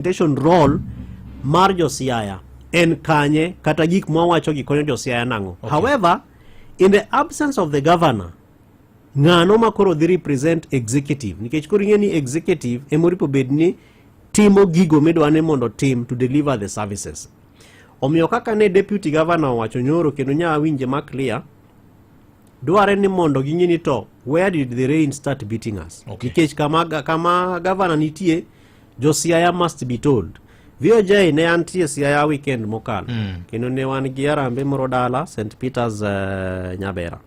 Representation role mar jo Siaya en kanye, kata gik mwawacho gi konyo jo Siaya nang'o? However, in the absence of the governor, ng'ano ma koro dhi represent executive? Nikech koro ing'e ni executive emoripo bed ni timo gigo midwa ni mondo tim to deliver the services. Omiyo kaka ne deputy governor owacho nyoro, kendo nya winje ma clear, dware ni mondo ging'e ni to where did the rain start beating us? Nikech kama governor nitie, jo Siaya must be told. VOJ, ne antie Siaya weekend mokalo kendo ne wan gi arambe moro dala St Peters, Nyabera.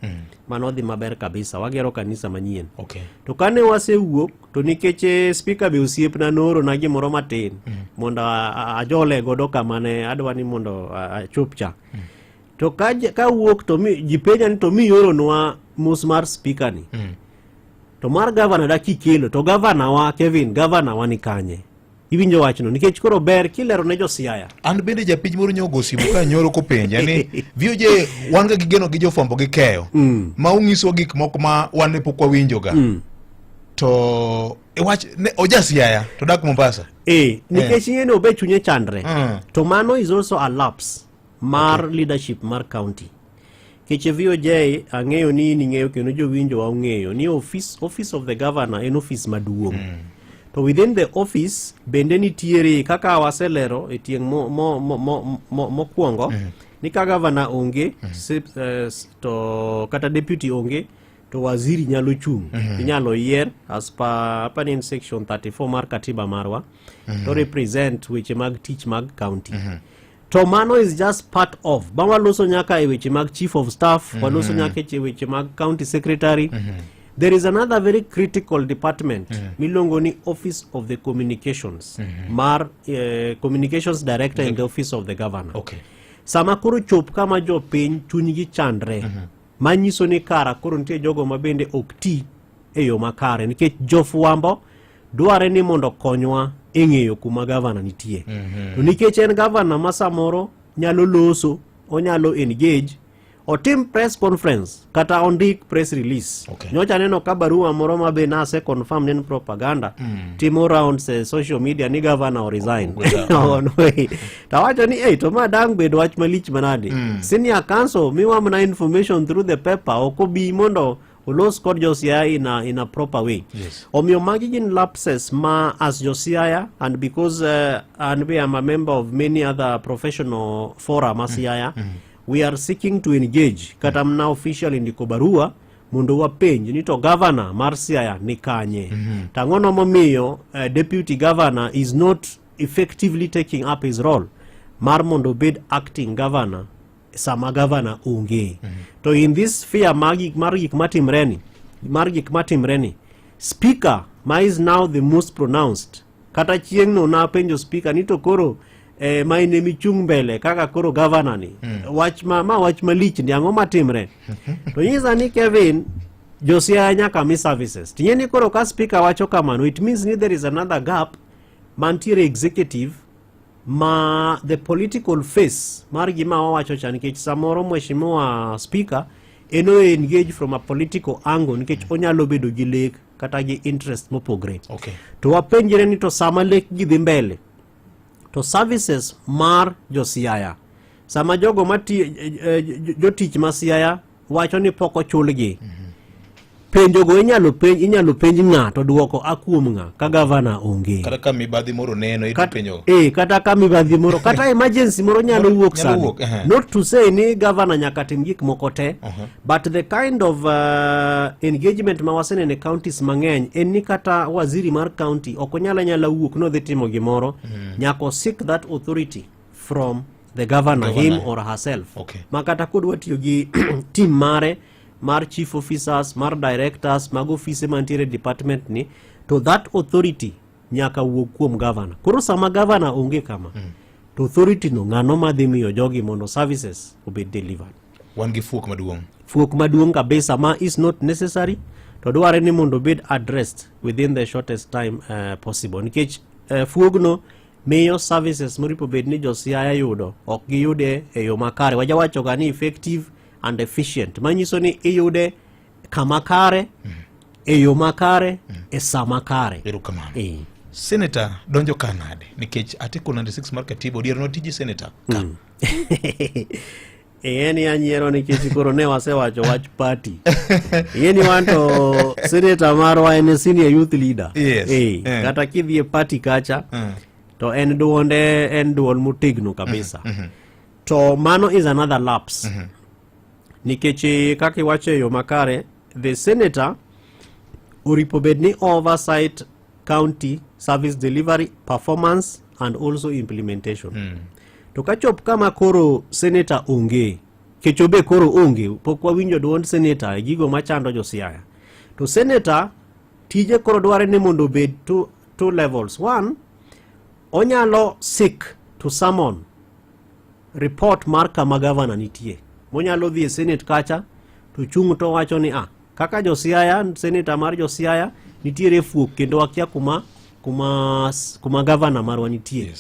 Mano dhi maber kabisa, wagero kanisa manyien. To kane wasewuok to nikech speaker be osiepna noorona gimoro matin mondo ajole godo kama ne adwa ni mondo achop cha. To ka wuok to mi, ji penja ni to mioronwa mos mar speaker ni to mar gavana dak ikelo to gavana wa Kevin, gavana wa ni kanye? Iwinjo wachno? Nikech koro ber kilero ne jo Siaya. An bende japiny moro nyogo simu ka nyoro kopenja ni, "VOJ, wan ga gi geno gi jofwambo gi keyo ma ung'iswa gik moko ma wan ne pok wawinjoga." To e wach ne oja Siaya to dak Mombasa. E nikech ing'e ni obe chunye chandre. To mano is also a lapse mar leadership mar county. Keche VOJ, ang'eyo ni in ing'eyo kendo jowinjo wa ong'eyo ni office of the governor en office maduong'. To within the office bende nitiere kaka waselero e tieng' mokwongo ni ka governor onge to kata deputy onge, to waziri nyalo chung'. Inyalo yier as per apani en section 34 mar katiba marwa to represent weche mag tich mag county. To mano is just part of bang' waloso nyaka e weche mag chief of staff, waloso nyaka e weche mag county secretary. There is another very critical department miluongo ni office of the communications mar communications director in the office of the governor. Sama koro chop kama jopiny chunygi chandre, manyiso ni kara koro nitie jogo ma bende ok ti e yo makare, nikech jofwambo dware ni mondo konywa e ng'eyo kuma gavana nitie. To nikech en gavana ma samoro nyalo loso, onyalo engage, otim press conference kata ondik press release. Nyocha aneno ka barua moro ma be nase confirm ni en propaganda timo rounds e social media ni governor oresign. Tawacho ni, "Hey, to ma dang' bed wach malich manade? Senior council miwa mana information through the paper, ok obi mondo olos kod jo Siaya in a proper way." Omiyo magi gin lapses ma as jo Siaya, and because an be am a member of many other professional forum ma Siaya, we are seeking to engage kata mana officially ndiko barua mondo wapenj ni to governor mar Siaya ni kanye? To ang'ono momiyo deputy governor is not effectively taking up his role mar mondo obed acting governor sama governor onge? To in this sphere mar gik matimre ni, speaker ma is now the most pronounced, kata chieng' no napenjo speaker ni to koro ma in emichung' mbele kaka koro governor ni, wach ma wach malich ni, ang'o matimre? To nyisa ni, "Kevin, jo Siaya nyaka mi services." Ting'e ni koro ka speaker wacho kamano, it means ni there is another gap mantiere executive ma the political face mar gima wawacho cha, nikech samoro mheshimiwa speaker en o engage from a political angle, nikech onyalo bedo gi lek kata gi interest mopogre. To wapenjre ni to sama lek gi dhi mbele, to services mar jo Siaya, sama jogo mati jotich ma Siaya wacho ni pok ochulgi, penjogo inyalo penj ng'a to duoko a kuom ng'a ka gavana onge? Kata ka mibadhi moro neno ipenjo. Kata ka mibadhi moro kata emergency moro nyalo wuok nyalo sani. Wuok, ehe. Not to say ni gavana nyaka tim gik moko te, but the kind of engagement ma waseneno e counties mang'eny en ni kata waziri mar county ok onyal anyala wuok nodhi timo gimoro, nyaka seek that authority from the governor, Governor. him or herself. Ma kata kodwa tiyo gi team mare mar chief officers, mar directors mag ofise mantiere e department ni, to that authority nyaka wuog kuom governor. Koro sama governor onge kama, to authority no ng'ano madhi miyo jogi mondo services obed delivered? Wan gi fuok maduong'. Fuok maduong' kabisa ma is not necessary, to dware ni mondo obed addressed within the shortest time possible, nikech fuogno miyo services moripo bed ni jo Siaya yudo ok giyude e yo makare. Wajawacho ga ni effective and efficient, manyiso ni iyude kama kare, e yo makare, e sa makare. Erokamano. Senator donjo ka nade? Nikech article 96 mar katiba odiero no tiji senator ka. Ing'e ni anyiero nikech koro ne wasewacho wach party. Ing'e ni wan to senator marwa en senior youth leader. Yes. Kata kidhi e party kacha to en duonde en duol motegno kabisa. To mano is another lapse. Nikech kaka iwacho e yo makare, the senator oripo bed ni oversight county service delivery performance and also implementation. To kachop kama koro senator onge, kecho be koro onge, pok wawinjo duond senator e gigo machando jo Siaya. To senator tije koro dware ni mondo obed two levels. One, onyalo seek to summon report mar kama gavana nitie. Monyalo dhi e senate kacha to chung' to wacho ni ah, kaka jo Siaya, senator mar jo Siaya nitiere fuok kendo wakia kuma gavana marwa nitie.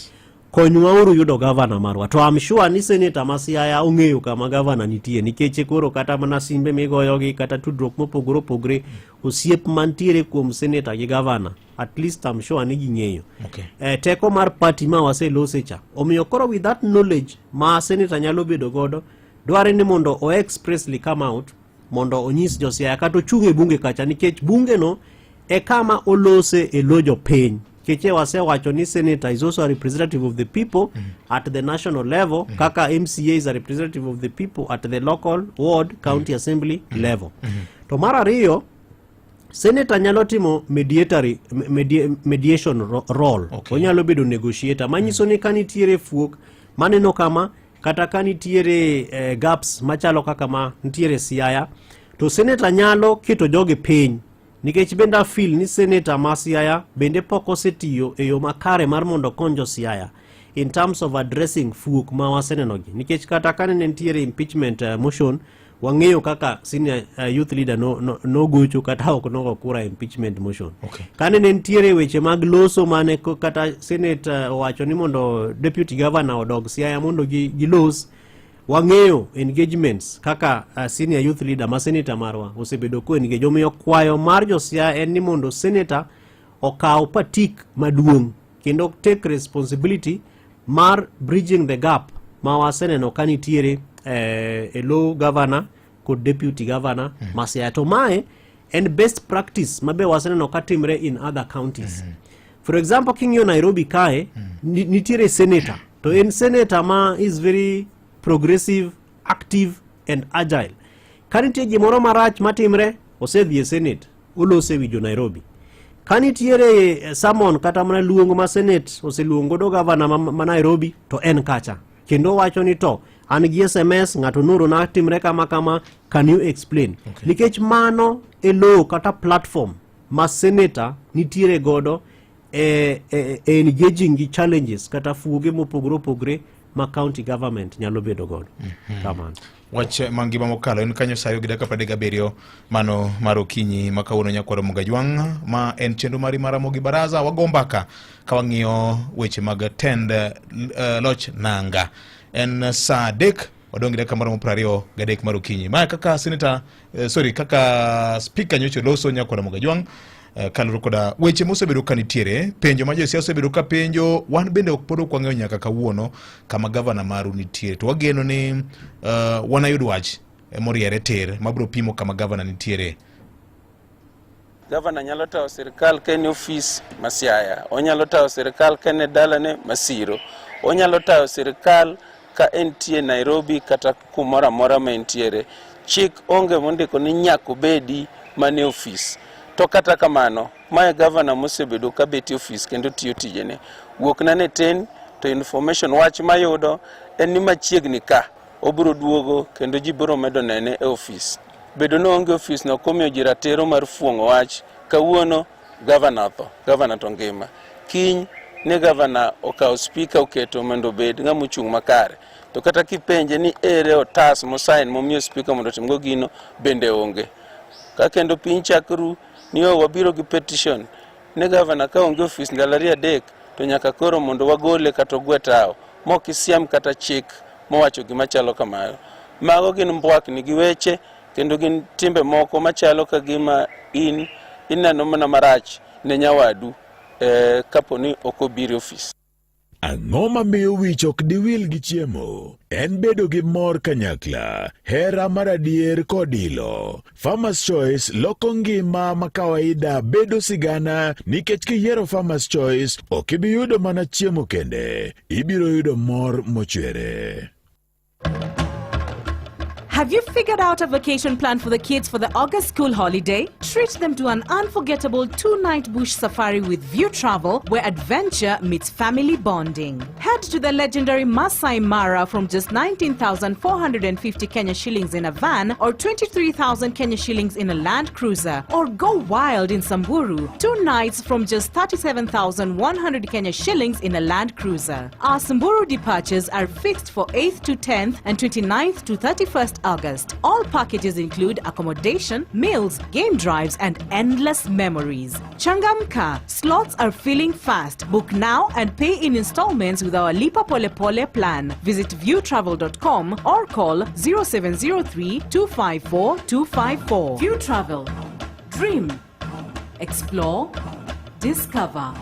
Konywa uru yudo gavana marwa. To I'm sure ni senator ma Siaya ong'eyo kama gavana nitie nikech koro kata mana simbe migoyogi kata tudruok mopogore opogore, osiep mantiere kuom senator gi gavana, at least I'm sure ni ging'eyo. Teko mar party ma waselose cha. Omiyo koro with that knowledge ma senator nyalo bedo godo, dware ni mondo o expressly come out mondo onyis jo Siaya kata ochung' e bunge kacha, nikech bunge no e kama olose e lo jopiny. Nikech wasewacho ni senator is also a representative of the people at the national level, kaka MCA is a representative of the people at the local ward, county assembly level. To mar ariyo, senator nyalo timo mediation role. Onyalo bedo negotiator manyiso ni ka nitiere fuok maneno kama, kata ka nitiere gaps machalo kaka ma nitiere Siaya, to senator nyalo keto jogi piny, nikech bende a feel ni senator ma Siaya bende pok osetiyo e yo makare mar mondo okony jo Siaya in terms of addressing fuok ma wasenenogi, nikech kata ka ne nitiere impeachment motion, wang'eyo kaka senior youth leader no gocho kata ok nogo kura impeachment motion. Kane ne nitiere weche mag loso mane kata senate owacho ni mondo deputy governor odog Siaya mondo gilos, wang'eyo engagements kaka senior youth leader ma senator marwa osebedo ko engage. Omiyo kwayo mar jo Siaya en ni mondo senator okaw patik maduong' kendo take responsibility mar bridging the gap ma waseneno ka nitiere e low governor kod deputy governor ma Siaya. To mae en best practice mabe waseneno ka timre in other counties. For example, king'iyo Nairobi kae, nitiere senator, to en senator ma is very progressive, active and agile. Ka nitie gimoro marach matimre, osedhi e senate, olose wi jo Nairobi. Ka nitiere summon kata mana luong ma senate oseluongo godo gavana ma Nairobi, to en kacha kendo wacho ni to an gi SMS, ng'ato noorona, timre kama kama, can you explain? Nikech mano e low kata platform ma senator nitiere godo e engaging gi challenges kata fuoge mopogore opogore ma county government nyalo bedo godo. Kamano. Wach mangima mokalo en kanyo sayo gi dakika 37 mano mar okinyi ma kawuono. Nyakwaro Mogajwang', ma en chenro mari mar Ramogi Baraza, wago mbaka ka wang'iyo weche mag tend loch nanga. En saa 3 odong' gi dakika maromo 23 mar okinyi. Mae kaka senator, sorry, kaka speaker nyocha loso, Nyakwaro Mogajwang', kaluwore koda weche mosebedo ka nitiere, penjo ma josiasa osebedo ka penjo, wan bende ok pod ok wang'eyo nyaka kawuono kama gavana maru nitie, to wageno ni wanayud wach moriere tir mabiro pimo kama gavana nitiere. Gavana nyalo tayo sirikal ka en e ofis ma Siaya, onyalo tayo sirikal ka en e dalane ma Siro, onyalo tayo sirikal ka entie Nairobi kata kumoro amora ma entiere. Chik onge mondiko ni nyaka obedi mana e ofis. To kata kamano, mae gavana mosebedo ka bet e ofis kendo tiyo tijene. Wuokna ne tin to information wach mayudo en ni machiegni ka obiro duogo kendo ji biro medo nene e ofis. Bedo ni oonge ofis no ok omiyo ji ratiro mar fuong'o wach. Kawuono gavana otho, gavana to ngima. Kiny ni gavana okawo spika oketo mondo obed ng'ama ochung' makare. To kata kipenje ni ere otas mosign momiyo spika mondo otimgo gino, bende onge. Ka kendo piny chak ru ni oh, wabiro gi petition ni gavana ka onge ofis ndalo 2 3 to nyaka koro mondo wagole kata ogwe tawo mok isiem kata chik mowacho gima chalo kamano. Mago gin mbwakni gi weche kendo gin timbe moko machalo ka gima in ineno mana marach ne nyawadu. eh, kapo ni ok obiro e ofis. Ang'o mamiyo wich ok diwil gi chiemo? En bedo gi mor kanyakla, hera mar adier kod ilo. Farmers Choice loko ngima ma kawaida bedo sigana nikech kiyiero Farmers Choice ok ibi yudo mana chiemo kende, ibiro yudo mor mochwere. Have you figured out a vacation plan for the kids for the August school holiday? Treat them to an unforgettable 2-night bush safari with View Travel, where adventure meets family bonding. Head to the legendary Masai Mara from just 19,450 Kenya shillings in a van or 23,000 Kenya shillings in a Land Cruiser. Or go wild in Samburu, 2 nights from just 37,100 Kenya shillings in a Land Cruiser. Our Samburu departures are fixed for 8th to 10th and 29th to 31st August. All packages include accommodation, meals, game drives, and endless memories. Changamka, slots are filling fast. Book now and pay in installments with our Lipa Pole Pole plan. Visit viewtravel.com or call 0703 254 254. View Travel. Dream. Explore. Discover.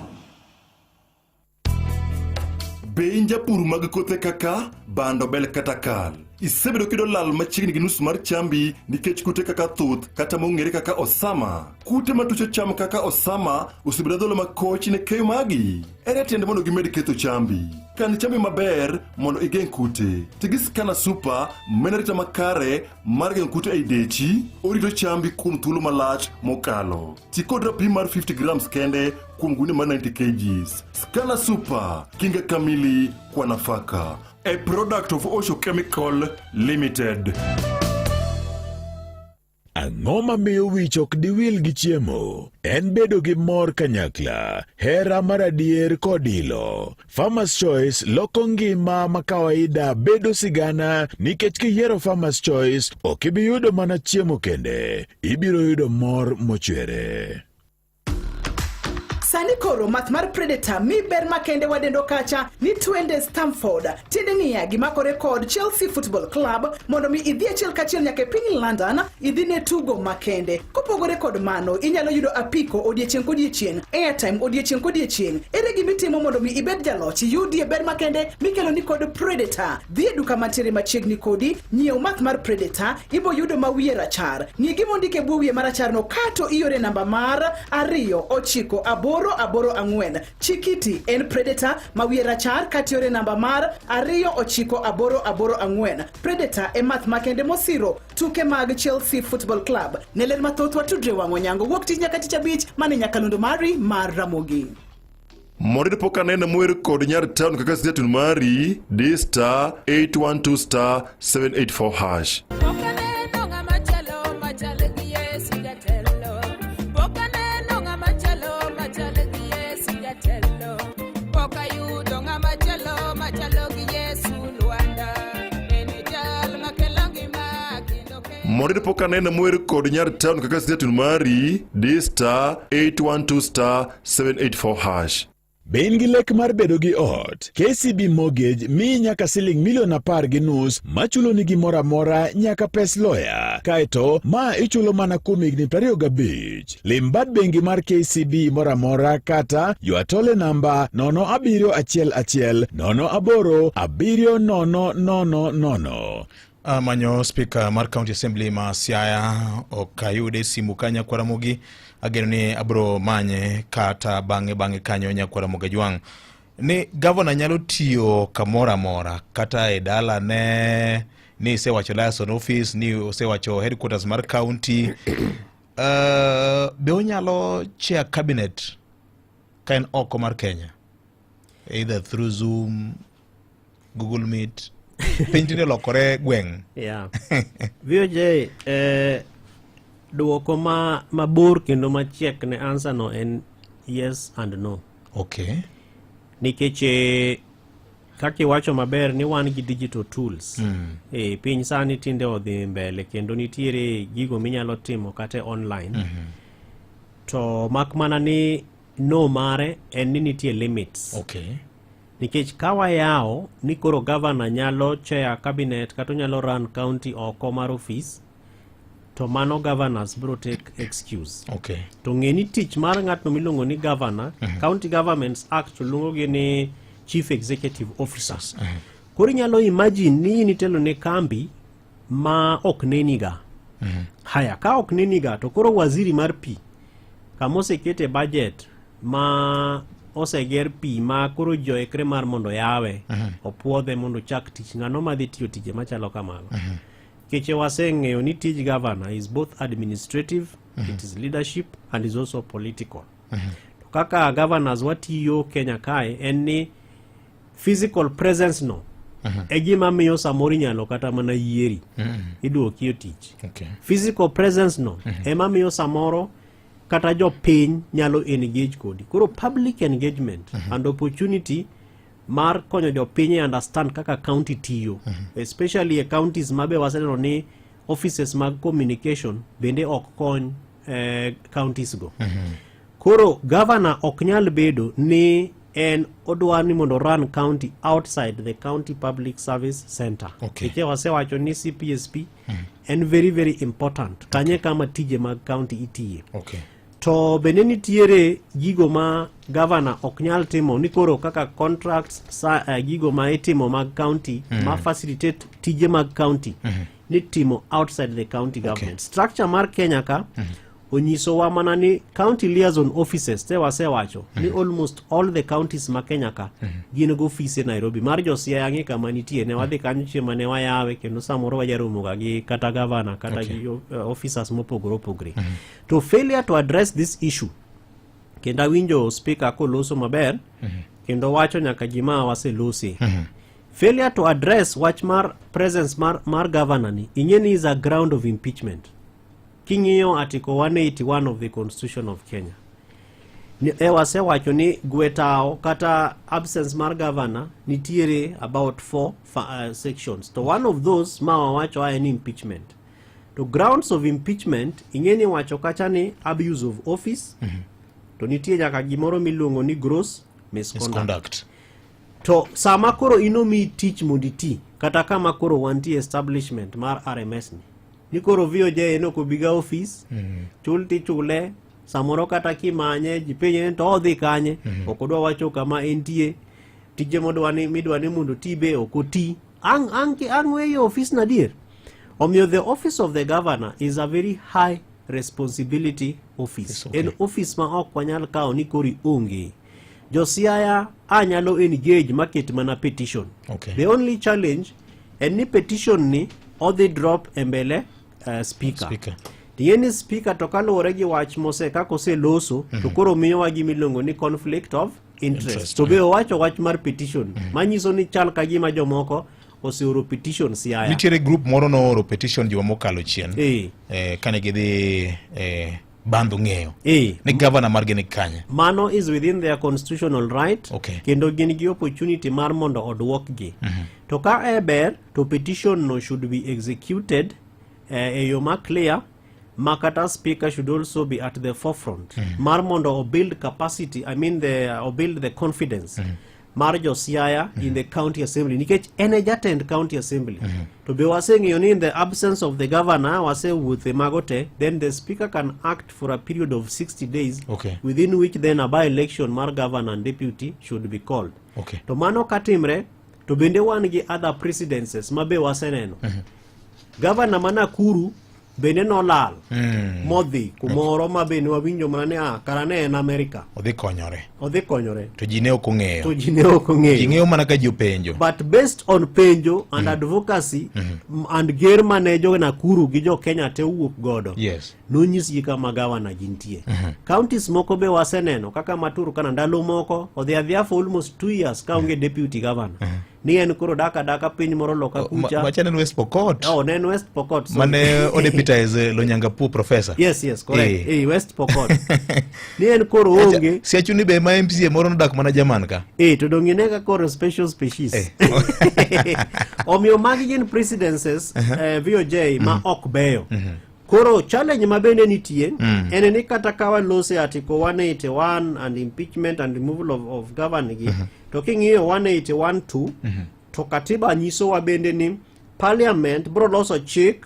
Be in japur mag kothe kaka bando, bel kata kal? Isebedo kiyudo lal machiegni gi nus mar chambi nikech kute kaka thuth kata mong'ere kaka osama. Kute matucho cham kaka osama osebedo adhola makoch ne keyo magi. Ere tiende mondo gimed ketho chambi? Kan chambi maber mondo igeng' kute. Ti gi Scanner Super ma en arita makare mar geng'o kute ei dechi. Orito chambi kuom thuolo malach mokalo. Ti kod rapim mar 50 grams kende kuom gunia mar 90 kgs. Scanner Super, kinga kamili kwa nafaka. A product of Osho Chemical Limited. Ang'o mamiyo wich ok diwil gi chiemo? En bedo gi mor kanyakla, hera mar adier kod ilo. Farmers Choice loko ngima ma kawaida bedo sigana nikech kiyiero Farmers Choice ok ibi yudo mana chiemo kende, ibiro yudo mor mochwere. Sani koro math mar Predator mi ber makende wadendo kacha ni twende Stamford. Tiende niya gimakore kod Chelsea Football Club mondo mi idhi achiel kachiel nyaka e piny London idhi ne tugo makende. Kopogore kod mano, inyalo yudo apiko odiechieng' kodiechieng', airtime odiechieng' kodiechieng'. Ere gima itimo mondo mi ibed jaloch, iyudie ber makende mikelo ni kod Predator. Dhi e duka mantiere machiegni kodi, nyiew math mar Predator, ibo yudo ma wiye rachar. Ng'i gima ondik e bwo wiye maracharno kato iore namba mar 2 9 8 8 4. Chikiti en Predator ma wiye rachar katiore namba mar 2 9 8 8 4. Predator e math makende mosiro tuke mag Chelsea Football Club. Ne ler mathoth watudre wang' Onyango wuok tich nyaka tich abich mane nyakalondo mari mar Ramogi. Mondo pok aneno mower kod nyar town kaka Zaitun mari, di star 812 star 784 hash. Pok aneno ng'ama chalo machal gi Yesu jatelo. Pok aneno ng'ama chalo machal gi Yesu jatelo. Pok ayudo ng'ama chalo machalo gi Yesu Lwanda. En e jal makelo ngima kendo kelo. Mondo pok aneno mower kod nyar town kaka Zaitun mari, di star 812 star 784 hash. Be in gi lek mar bedo gi ot? KCB Mortgage miyi nyaka siling milion 10.5 machuloni gimoro amora nyaka pes loya. Kaeto ma ichulo mana kuom higni 25. Lim bad bengi mar KCB moro amora kata ywa tole namba 0711 08 7000. Amanyo speaker mar County Assembly ma Siaya ok ayude e simu ka Nyakwar Ramogi. Ageno ni abro manye kata bang'e bang'e kanyo Nyakwar Ramogi Ajwang'. Ni gavana nyalo tiyo kamoro amora kata e dalane ni isewacho liaison office ni osewacho headquarters mar county. Be onyalo chair cabinet ka en oko mar Kenya either through Zoom, Google Meet? Piny tinde olokore gweng'. Yeah. VOJ, duoko ma mabor kendo machiek ne answer no en yes and no. Okay. Nikech kaka iwacho maber ni wan gi digital tools. Piny sani tinde odhi mbele kendo nitiere gigo minyalo timo kata e online. To mak mana ni no mare en ni nitie limits. Okay. Nikech ka wayawo ni koro governor nyalo chair cabinet kata onyalo run county oko mar office, to to mano governors bro take excuse Okay. to ng'e ni tich mar ng'atno miluongo ni governor County Governments Act to luongo gi ni chief executive officers. Koro inyalo imagine ni in itelo ne kambi ma ok neniga. Haya, ka ok neniga to koro waziri mar pi kama osekete budget ma oseger pi ma koro ji oikre mar mondo yawe opuodhe mondo ochak tich, ng'ano madhi tiyo tije machalo kamago? Keche waseng'eyo ni tij governor is both administrative, it is leadership and is also political. To kaka governors watiyo Kenya kae en ni physical presence no e gima miyo samoro inyalo kata mana yieri iduoki e tich. Physical presence no ema miyo samoro kata jopiny nyalo engage kodi. Koro public engagement and opportunity mar konyo jopiny e understand kaka county tiyo, especially e counties ma be waseneno ni offices mag communication bende ok kony counties go. Koro governor ok nyal bedo ni en odwa ni mondo run county outside the county public service center. Nikech wasewacho ni CPSP en very very important kanye kama tije mag county itiye. To bende nitiere gigo ma governor ok nyal timo ni koro kaka contracts sa, gigo ma itimo mag county ma facilitate tije mag county nitimo outside the county government. Structure mar Kenya ka onyisowa mana ni county liaison offices te wasewacho ni almost all the counties ma Kenya ka gin go ofise Nairobi. Mar jo Siaya ng'e kama nitie, ne wadhi kanyo chieng' mane wayawe, kendo samoro wajaromoga gi kata governor kata gi officers mopogore opogore. To failure to address this issue, kendo awinjo speaker koloso maber kendo wacho nyaka gima waselose, failure to address wach mar presence mar governor ni, ing'e ni is a ground of impeachment. King'iyo Article 181 of the Constitution of Kenya ni, wasewacho ni gwetao kata absence mar governor nitiere about four sections, to one of those ma wawacho en impeachment. To grounds of impeachment, ing'e ni wacho kacha ni abuse of office, to nitie nyaka gimoro miluongo ni gross misconduct. Misconduct. To sama koro inomi tich mondo iti, kata kama koro wantie establishment mar RMS ni koro VOJ en ok obiga office, chul tichule samoro, kata kimanye ji penje ni to odhi kanye, ok odwa wacho kama entie, tije modwa ni midwa ni mondo oti be ok oti, ang' ang' ang' weyo ofis na adier. Omiyo the office of the governor is a very high responsibility office. En office ma ok wanyal kawo ni koro ionge. Josiaya anyalo engage maket mana petition. The only challenge en ni petition ni odhi drop e mbele speaker. Speaker. Tiende speaker to kaluwore gi wach mose kaka oseloso to koro miyowa gima iluongo ni conflict of interest. Interest. To be owacho wach mar petition manyiso ni chal ka gima jomoko oseoro petition Siaya. Nitiere group moro nooro petition juma mokalo chien kane gidhi bandho ng'eyo ni governor margi ni kanye. Mano is within their constitutional right. Kendo gin gi opportunity mar mondo oduokgi. To ka e ber to petition no should be executed e yo ma clear, ma kata speaker should also be at the forefront mar mondo o build capacity, I mean the o build the confidence mar jo Siaya in the county assembly, nikech en e jatend county assembly. To be waseng'eyo ni in the absence of the governor, wasewuothe mago te, then the speaker can act for a period of 60 days within which then a by election mar governor and deputy should be called. To mano katimre to bende wan gi other presidences ma be waseneno. Governor ma Nakuru bende nolal modhi kumoro ma be ne wawinjo mana ni ah, kara ne en America. Odhi konyore. Odhi konyore. To ji ne ok ong'eyo. To ji ne ok ong'eyo. Ji ng'eyo mana ka ji openjo. But based on penjo and advocacy and ger mane jo Nakuru gi jo Kenya te owuok godo, nonyisgi kama gavana gintie. Counties moko be waseneno kaka ma Turkana ndalo moko odhi adhiya for almost 2 years kaonge deputy governor. Ni en koro dak adaka piny moro loka kucha. Macha ne en West Pokot. Oh, ne en West Pokot. Sorry. Mane odeputize Lonyangapuo professor. Yes, correct. West Pokot. Ni en koro onge. Siachu ni be ma MCA moro nodak mana Jerman ka. To dong ine ka koro special species. Omiyo magi gin presidences, VOJ, ma ok beyo. Koro challenge ma bende nitie en ni kata ka walose Article 181 and impeachment and removal of governor gi, to king'iyo 181 2 to katiba nyisowa bende ni parliament bro loso chik.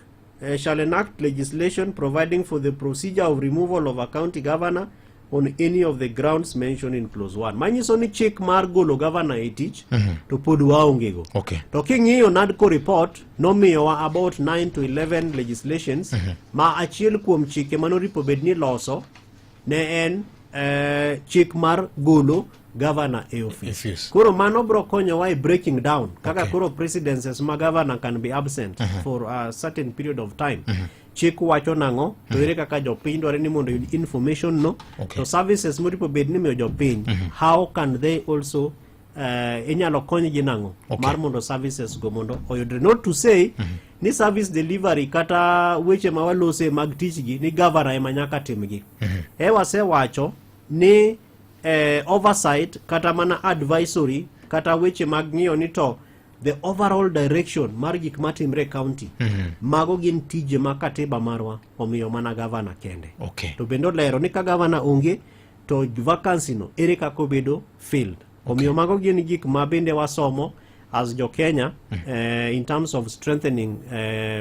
shall enact legislation providing for the procedure of removal of a county governor on any of the grounds mentioned in clause 1. Manyiso ni chik mar golo governor e tich to pod waongego. To king'iyo NADCO report nomiyowa about 9 to 11 legislations ma achiel kuom chike manoripo bed ni loso ne en chik mar golo governor e office. Office. Koro mano bro konyowa e breaking down kaka koro presidencies ma governor can be absent for a certain period of time. Chik wacho nang'o to ere kaka jopiny dware ni mondo oyud information no to services moripo bed ni imiyo jopiny, how can they also inyalo konygi nang'o mar mondo services go mondo oyudre, not to say ni service delivery kata weche ma walose mag tichgi ni governor ema nyaka timgi. E wasewacho ni oversight kata mana advisory kata weche mag ng'iyo ni to the overall direction mar gik matimre e county, mago gin tije ma katiba marwa omiyo mana gavana kende. To bende olero ni ka gavana onge to vacancy no ere kaka obedo filled. Omiyo mago gin gik ma bende wasomo as jo Kenya in terms of strengthening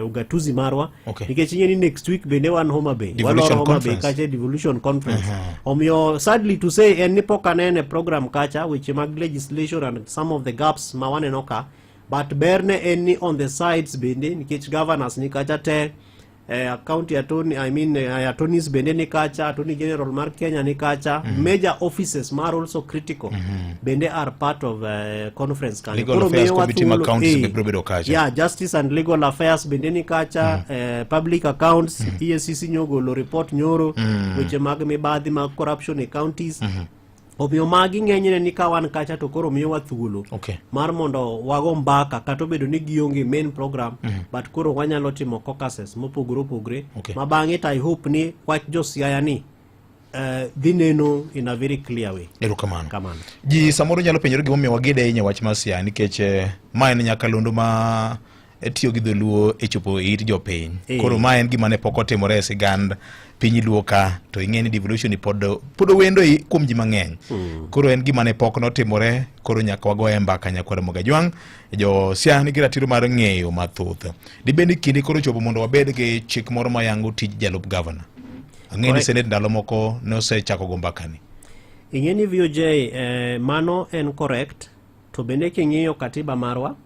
ugatuzi marwa nikech ing'e ni next week bende wan Homa Bay. Devolution Waloro Homa Bay Conference. kacha e devolution conference. Omiyo sadly to say en ni pok anene program kacha weche mag legislation and some of the gaps ma waneno ka, but berne en ni on the sides bende nikech governors ni kacha te, county attorney, I mean, attorneys bende ni kacha, attorney general mar Kenya ni kacha, major offices mar also critical bende are part of conference kanyo. Legal Koro Affairs miyowa Committee mag thuolo- counties be biro bedo kacha. Yeah, justice and legal affairs bende ni kacha, public accounts, EACC nyogolo report nyoro weche mag mibadhi mag corruption e counties. Omiyo magi ng'enyne ni ka wan kacha to koro miyowa thuolo mar mondo wago mbaka kata obedo ni gionge main program, but koro wanyalo timo caucuses mopogore opogore ma bang'e to I hope ni wach jo Siaya ni dhi neno in a very clear way. Erokamano. Kamano. Ji samoro nyalo penjore gimomiyo wagede ahinya wach mar Siaya nikech ma en nyakalondo ma tiyo gi dholuo e chopo e it jopiny. Koro ma en gima ne pok otimore e sigand piny luo ka, to ing'e ni devolution ni pod owendo kuom ji mang'eny. Koro en gima ne pok notimore, koro nyaka wagoye mbaka nyakwar Ramogi Ajwang'. Jo Siaya nigi ratiro mar ng'eyo mathoth. Dibed ni kinde koro ochopo mondo wabed gi chik moro mayango tij jalup gavana. Ang'e ni Senate ndalo moko ne osechako go mbakani. Ing'e ni VOJ, mano en correct, to bende king'iyo katiba marwa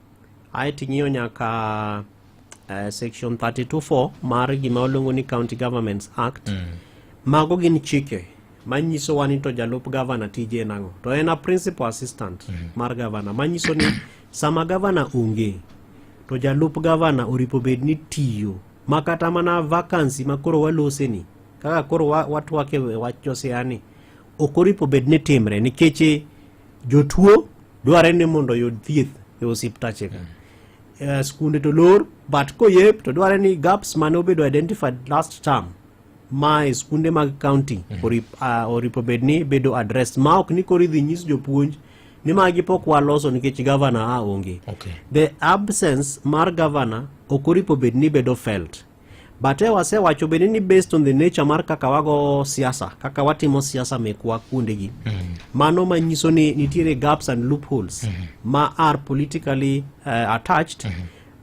ae ting'iyo nyaka section 32.4 mar gima waluongo ni County Governments Act, mago gin chike manyisowa ni to jalup gavana tije en ang'o, to en a principal assistant mar gavana, manyiso ni sama gavana onge to jalup gavana oripo bed ni tiyo ma kata mana vacancy ma koro walose ni kaka koro watwak e wach Josiaya ni ok oripo bed ni timre nikech jotuo dware ni mondo oyud thieth e osiptache ka. Skunde to lor, but koyep to dware ni gaps mane obedo identified last term ma e skunde mag county oripo bed ni bedo addressed ma ok ni koro idhi nyis jopuonj ni magi pok waloso nikech governor a onge. The absence mar governor ok oripo bed ni bedo felt, but e wasewacho bende ni based on the nature mar kaka wago siasa, kaka watimo siasa mekwa kuondegi, mano manyiso ni nitiere gaps and loopholes ma are politically attached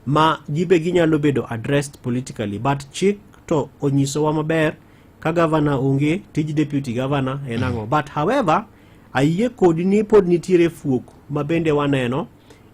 ma gibe ginyalo bedo addressed politically, but chik to onyisowa maber ka governor onge, tij deputy governor en ang'o. But however, ayie kodi ni pod nitiere fuok ma bende waneno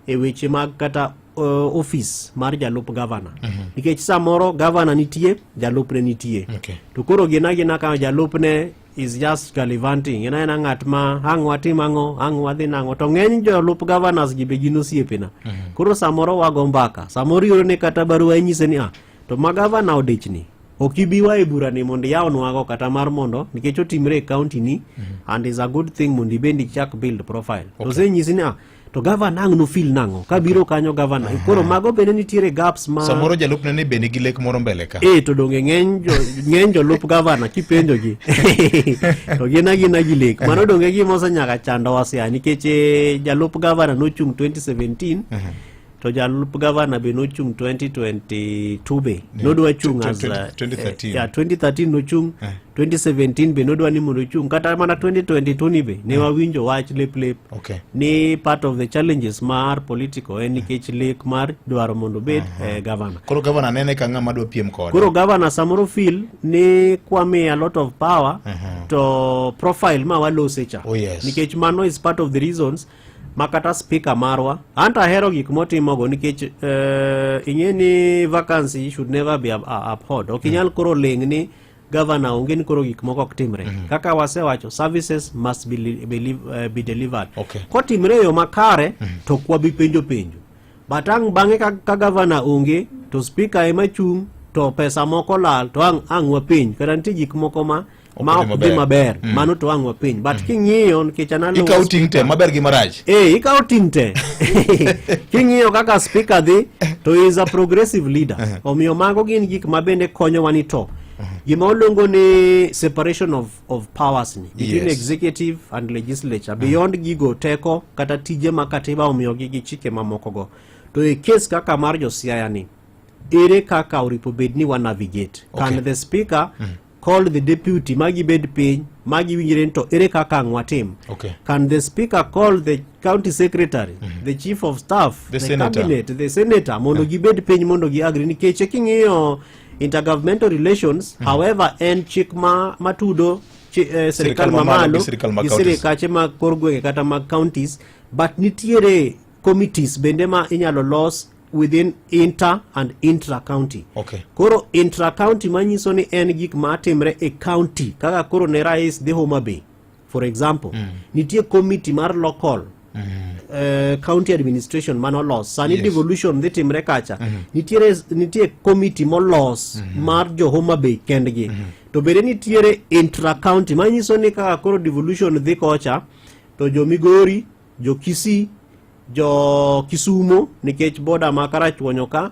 e weche mag kata office mar jalup governor, nikech samoro governor nitie, jalupne nitie, to koro gin agina ka jalupne is just gallivanting, en aena ng'at ma ang' watim ang'o, ang' wadhi nang'o, to ng'eny jolup governors gi be gin osiepena. Koro samoro wago mbaka, samoro iyudo ni kata barua inyise ni ah, to ma governor odichni ok ibi wa e burani mondo iyawnwago kata mar mondo nikech otimre e county ni and is a good thing mondo ibend ichak build profile. To osenyisi ni ah, to governor ang' nofeel nang'o kabiro kanyo governor. Koro mago bende nitiere gaps ma samoro jalupne ni be nigi lek moro mbele ka. To donge ng'eny jolup gavana kipenjogi to gin agina gi lek mano. Donge gima osenyaka chandowa Siaya nikech jalup gavana nochung' 2017. To jalup gavana be nochung' 2022 be nodwa chung' as 2013. yeah, 2013 nochung' 2017 be nodwa ni mondo ochung' kata mana 2022 ni be ne wawinjo wach lep lep Okay. ni part of the challenges mar political en nikech lek mar dwaro mondo obed gavana. Koro gavana nene ka ng'ama dwa piem kode. Koro gavana samoro feel ni kwamiye a lot of power to profile ma walose cha. Oh, yes. Nikech mano is part of the reasons ma kata speaker marwa anto ahero gik motimogo nikech ing'e ni vacancy should never be abhorred. Ok inyal koro ling' ni governor onge ni koro gik moko ok timre. Kaka wasewacho, services must be delivered. Kotimre e yo makare to ok wabi penjo penjo. But ang' bang'e ka governor onge to speaker ema chung' to pesa moko lal to ang' wapenj kata nitie gik moko Ok ma odhi ok dhi maber. maber. Mano to ang' wapenj. But king'iyo nikech an aluwo Ikaw ting' te maber gi marach. Ikaw ting' te. King'iyo kaka speaker dhi to he is a progressive leader. Omiyo mago gin gik ma bende konyowa ni to gima oluongo ni separation of powers ni between executive and legislature beyond gigo teko kata tije ma katiba omiyogi gi chike mamoko go. To e case kaka mar jo Siaya ni, ere kaka oripo bed ni wa navigate? Can the speaker call the deputy ma gibed piny ma giwinjre ni to ere kaka ang' watim? Can the speaker call the county secretary, the chief of staff, The the senator. cabinet, the senator mondo gibed piny mondo gi agree? Nikech king'iyo intergovernmental relations, however en chik ma matudo sirikal Sirikal mamalo mamalo gi sirikal mag gi counties. sirikache mag kor gwenge kata mag counties, but nitiere committees bende ma inyalo los within inter and intra county. Koro intra county manyiso ni en gik ma timre e county kaka koro ne rais dhi Homa Bay for example, nitie committee mar local county administration manolos sani. Devolution dhi timre kacha, nitie committee molos mar jo Homa Bay kendgi. To bende nitiere intra county manyiso ni kaka koro devolution dhi kocha to jo Migori, jo Kisii, jo Kisumo nikech boda ma Karachuonyo ka,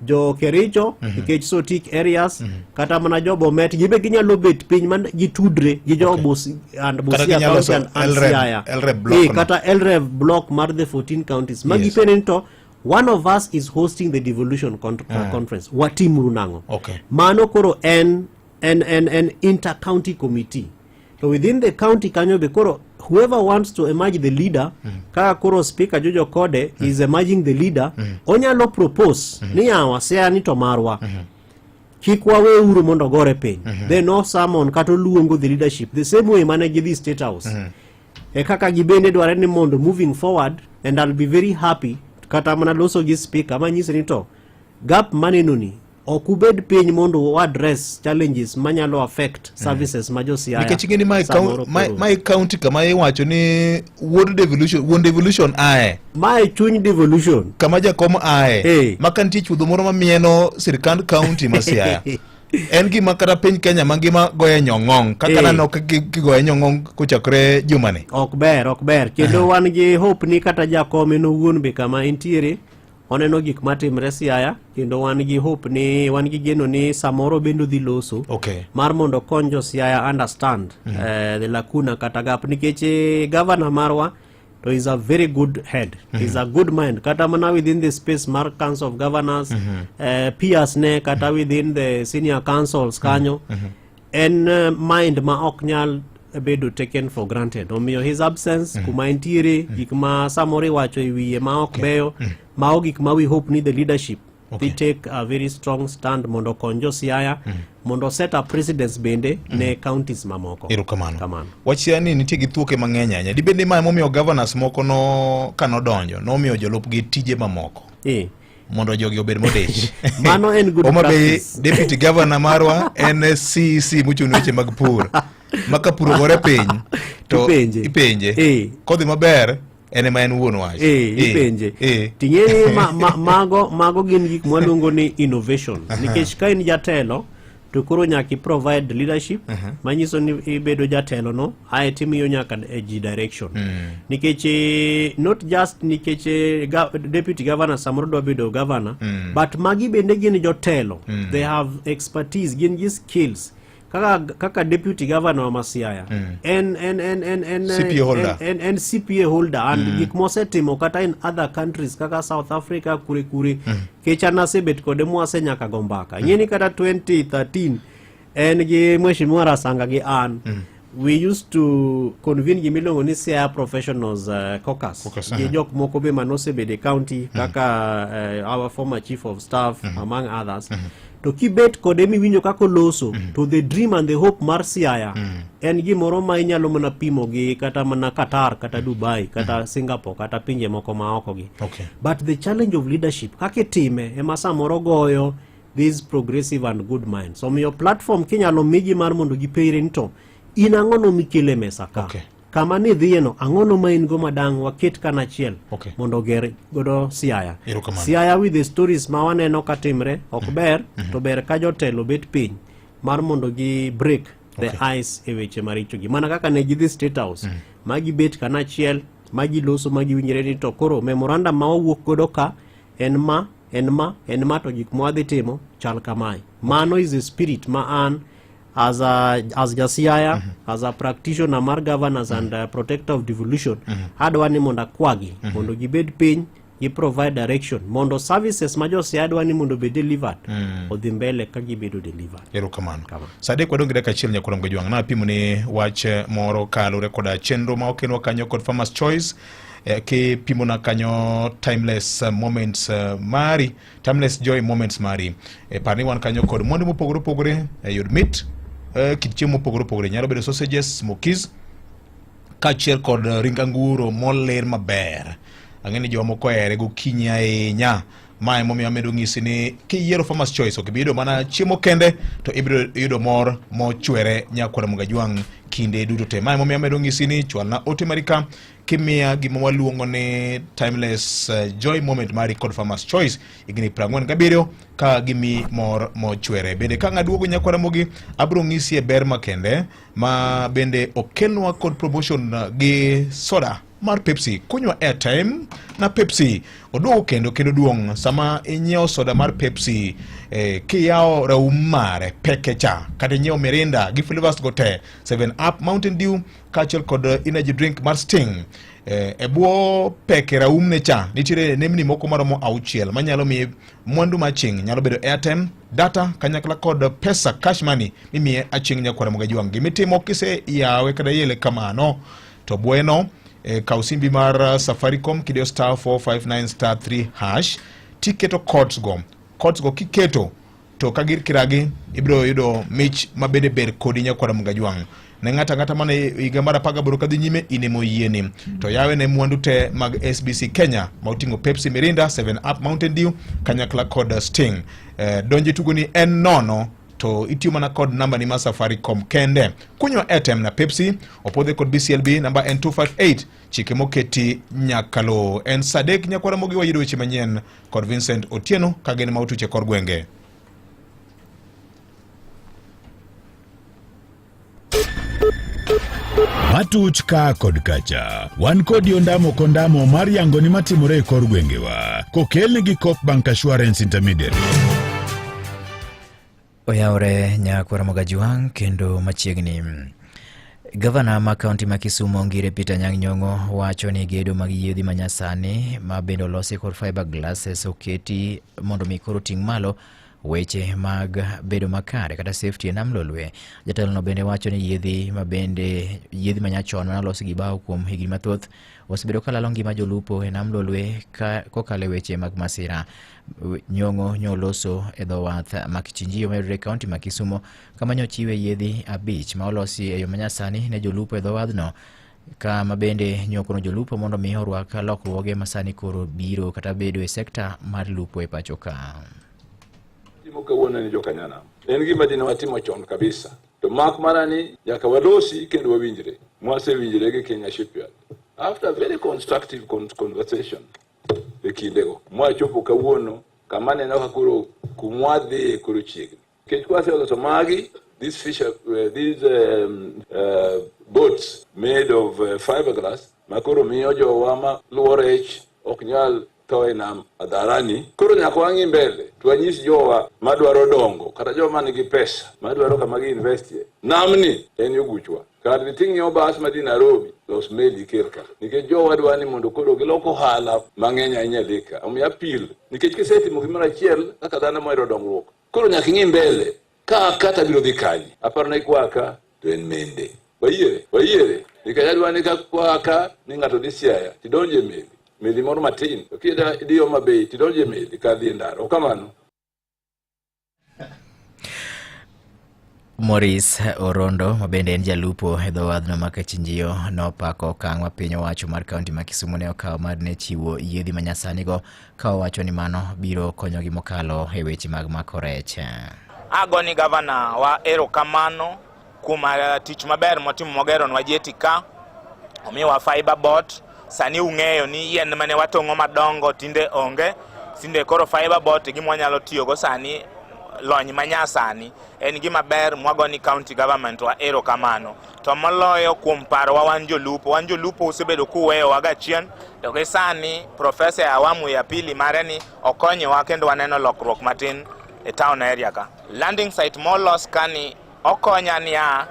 jo Kericho nikech Sotik areas, kata mana jo Bomet gibe ginyalo bet piny man gitudre gi jo and Kata Busia ginyalo County loso and LREB Siaya. LREB block no. Kata LREB block mar the 14 counties ma gipene ni to one of us is hosting the devolution conference, watimuru nang'o? Mano koro en inter county committee. To within the county kanyo be koro whoever wants to emerge the leader, kaka koro speaker Jojo Kode is emerging the leader, onyalo propose ni yawa Siaya ni to marwa, kik waweuru mondo ogore piny. Then no summon kata oluongo the leadership the same way mane gidhi State House e kaka gibende dware ni mondo moving forward. And I'll be very happy kata mana loso gi speaker manyise ni to gap maneno ni ok ubed piny mondo wa address challenges manyalo affect services ma jo Siaya Nikech ing'e ni mae samoro koro. Mae county kama iwacho ni wuod devolution, wuon devolution ae. Mae chuny devolution. Kama jakom ae. Ma ka nitie chuodho moro mamieno sirkand county ma Siaya, en gima kata piny Kenya mangima goye nyong'ong kaka naneno ka kigoye nyong'ong kochakore jumani. Ok ber, ok ber. Kendo wan gi hope ni kata jakom en owuon be kama entiere oneno gik matimre Siaya, kendo wan gi hope ni wan gi geno ni samoro bende odhi loso mar mondo okony jo Siaya understand the lacuna kata gap, nikech governor marwa to is a very good head, is a good mind, kata mana within the space mar council of governors, peers ne kata within the senior councils kanyo, en mind ma ok nyal bedo taken for granted. Omiyo his absence kuma entiere, gik ma samoro iwacho e wiye ma ok beyo, mago gik ma we hope ni the leadership dhi take a very strong stand mondo okony jo Siaya mondo set up precedence bende ne counties mamoko. Erokamano. Kamano. Wach Siaya ni nitie gi thuoke mang'eny ahinya. Dibed ni mae momiyo governors moko no kanodonjo nomiyo jolupgi tije mamoko mondo jogi obed modich? Mano en good Homa Bay practice. deputy governor marwa en CEC mochung' ne weche mag pur, ma ka pur ogore piny to Ipenje. ipenje. Kodhi maber, en ema en wuon wach. Ipenje. Ting'e ni mago gin gik mwaluongo ni innovation, nikech ka in jatelo to koro nyaka i provide leadership manyiso ni ibedo jatelo no ae timiyo nyaka e ji direction, nikech not just nikech deputy governor samoro dwa bedo governor, but magi bende gin jotelo, they have expertise, gin gi skills. Kaka, kaka deputy governor ma Siaya en, en, en, en, en, CPA holder. En CPA holder and gik mosetimo kata in other countries kaka South Africa kure kure kech an asebet kode mwase nyaka go mbaka. Ing'e ni kata 2013 en gi Mheshimiwa Rasanga gi an we used to convene gimiluongo ni Siaya Professionals Caucus, Caucus, gi jok moko be manosebedo e county kaka our former chief of staff, among others. To kibet kode miwinjo kaka oloso to the dream and the hope mar Siaya en gimoro ma inyalo mana pimo gi kata mana Qatar kata Dubai kata Singapore kata pinje moko ma oko gi. But the challenge of leadership kaka itime ema samoro goyo these progressive and good minds. Omiyo platform kinyalo migi mar mondo gipeire ni to in ang'ono mikele e mesa ka kama nidhiyeno, ang'ono ma in go madang' waket kanachiel mondo oger godo Siaya. Erokamano. Siaya with the stories ma waneno katimre ok ber, to ber ka jotelo bet piny mar mondo gi break the ice e weche maricho gi, mana kaka ne gidhi State House ma gibet kanachiel ma giloso ma giwinjre ni to koro memorandum ma wawuok godo ka en ma en ma en ma to gik mwadhi timo chal kamae. Mano is a spirit ma an as jasiaya, as a practitioner mar governance and protector of devolution, adwa ni mondo akwagi mondo gibed piny, gi provide direction mondo services ma josiaya dwa ni mondo obed delivered odhi mbele ka gibedo delivered. Erokamano. Sa 3 wadong' gi dakika 1, nyakwar Mgajwang'. Napimo ni wach moro kaluwore koda chenro ma okelwa kanyo kod Farmers Choice, kipimona kanyo timeless moments mari, timeless joy moments mari. Par ni wan kanyo kod mwandu mopogore opogore, yud mit, kit chiemo mopogore opogore, nyalo bedo sausages, smokies kaachiel kod ring anguro moler maber. Ang'e ni joma moko ohere gokinyi ahinya. Ma emomiyo amedo ng'isi ni kiyiero Farmers Choice ok ibi yudo mana chiemo kende, to ibiro yudo mor mochwere, nyakwar Mugajwang', kinde duto te. Ma emomiyo amedo ng'isi ni chwalna ote mari ka kimiya gima waluongo ni timeless joy moment mari kod Farmers Choice higni 47 ka gimi mor mochwere. Bende ka ng'aduogo, nyakwar Ramogi, abiro ng'isi e ber makende ma bende okelnwa kod promotion gi soda mar Pepsi. Kunywa airtime na Pepsi oduogo kendo kendo duong' sama inyiewo soda mar Pepsi, kiyawo raum mare peke cha, kata inyiewo Mirinda gi flavors go te, 7 Up, Mountain Dew kaachiel kod energy drink mar Sting, e bwo peke raumne cha nitiere nembni moko maromo 6 manyalo miyi mwandu ma aching', nyalo bedo airtime, data kanyakla kod pesa cash money mimiye aching', nyakwara Mugajwang'. Gimitimo kise yawe kata yele kamano to bweno, kaw simbi mar Safaricom kidiyo *459*3# tiketo codes go. Codes go kiketo to ka gir kiragi ibiro yudo mich ma bende ber kodi, nyakwara Mugajwang'. Ne ng'ato ang'ata mane higa mar 18 kadhi nyime, in ema oyieni to yawe ne mwandu te mag SBC Kenya ma oting'o Pepsi, Mirinda, 7 Up, Mountain Dew kanyakla kod Sting. Donjo e tugoni en nono to itiyo mana kod namba ni mar Safaricom kende. Kunywa airtime na Pepsi opodhe kod BCLB namba en 258, chike moketi nyaka lowo. En sa 3, nyakwara Mogi, wayudo weche manyien kod Vincent Otieno ka gin ma otuche kor gwenge. Matuch ka kod kacha, wan kodi ondamo kondamo mar yango ni matimore e kor gwengewa kokelni gi Coop Bank Assurance Intermediary. Oyawore nyakwara Mogajuang' kendo machiegni. Gavana ma kaunti ma Kisumu Ngire Peter Anyang' Nyong'o wacho ni gedo mag yiedhi manyasani ma bende olosi kod fiberglasses oketi mondo mi koro ting' malo weche mag bedo makare kata safety e nam Lolwe. Jatelono bende wacho ni yiedhi ma bende yiedhi manyachon mane olos gi bao kuom higni mathoth osebedo ka lalo ngima jolupo e nam Lolwe ka kokalo e weche mag masira. Nyong'o nyoloso e dho wath ma Kichinjio mayudore e kaunti ma Kisumo kama nyochiwe yiedhi 5 ma olosi e yo manyasani ne jolupo e dho wadhno, kama bende nyokono jolupo mondo mi orwak lokruoge ma sani koro biro kata bedo e sekta mar lupo e pacho ka. Timo kawuono ni jokanyanam en gima dine watimo chon kabisa, to mak mana ni nyaka walosi kendo wawinjre. Mwasewinjre gi Kenya Shipyard after very constructive conversation e kindego mwachopo kawuono kama neno ka koro kumwadhiye koro chiegni, nikech kwaseloso magi these fish, these boats made of fiberglass ma koro miyo jowa ma luwo rech ok nyal tho e nam hadharani. Koro nyaka wang'i mbele to wanyis jowa madwaro dongo kata joma nigi pesa madwaro kama gi investie. Namni en yoguchwa. Kar dhi ting'iewo bas madhi Nairobi, los meli ikel ka. Nikech jowa dwa ni mondo koro gilok ohala mang'eny ahinya e ka. Omiyo apil, nikech kisetimo gimoro achiel kaka dhano mohero dongruok, koro nyaka ing'i mbele ka kata biro dhi kanye. Aparo ni kwa ka to en mende. Wayiere, wayiere. Nikech adwa ni ka kwa ka ni ng'ato dhi Siaya, tidonjo e meli. Meli moro matin. To kida idhi Homa Bay, tidonjo e meli kar dhi e ndara. Ok kamano? Maurice Orondo ma bende en jalupo e dho wadhno ma Kachinjio nopako okang' ma piny owacho mar kaunti ma Kisumu ne okawo mar ne chiwo yiedhi ma nyasani go ka owacho ni mano biro konyogi mokalo e weche mag mako rech. Agoni gavana wa erokamano kuom tich maber motimo mogeronwa jeti ka, omiwa fiber boat. Sani ung'eyo ni yien mane watong'o madongo tinde onge, tinde koro fiber boat e gima wanyalo tiyogo sani, lony manyasani en gima ber mwagoni county government wa erokamano. To moloyo kuom parowa wan jolupo, wan jolupo usebedo kuweyowa ga chien, to gi sani profesa e awamu ya pili mare ni okonyowa kendo waneno lokruok matin e town area ka. Landing site molos kani okonya niya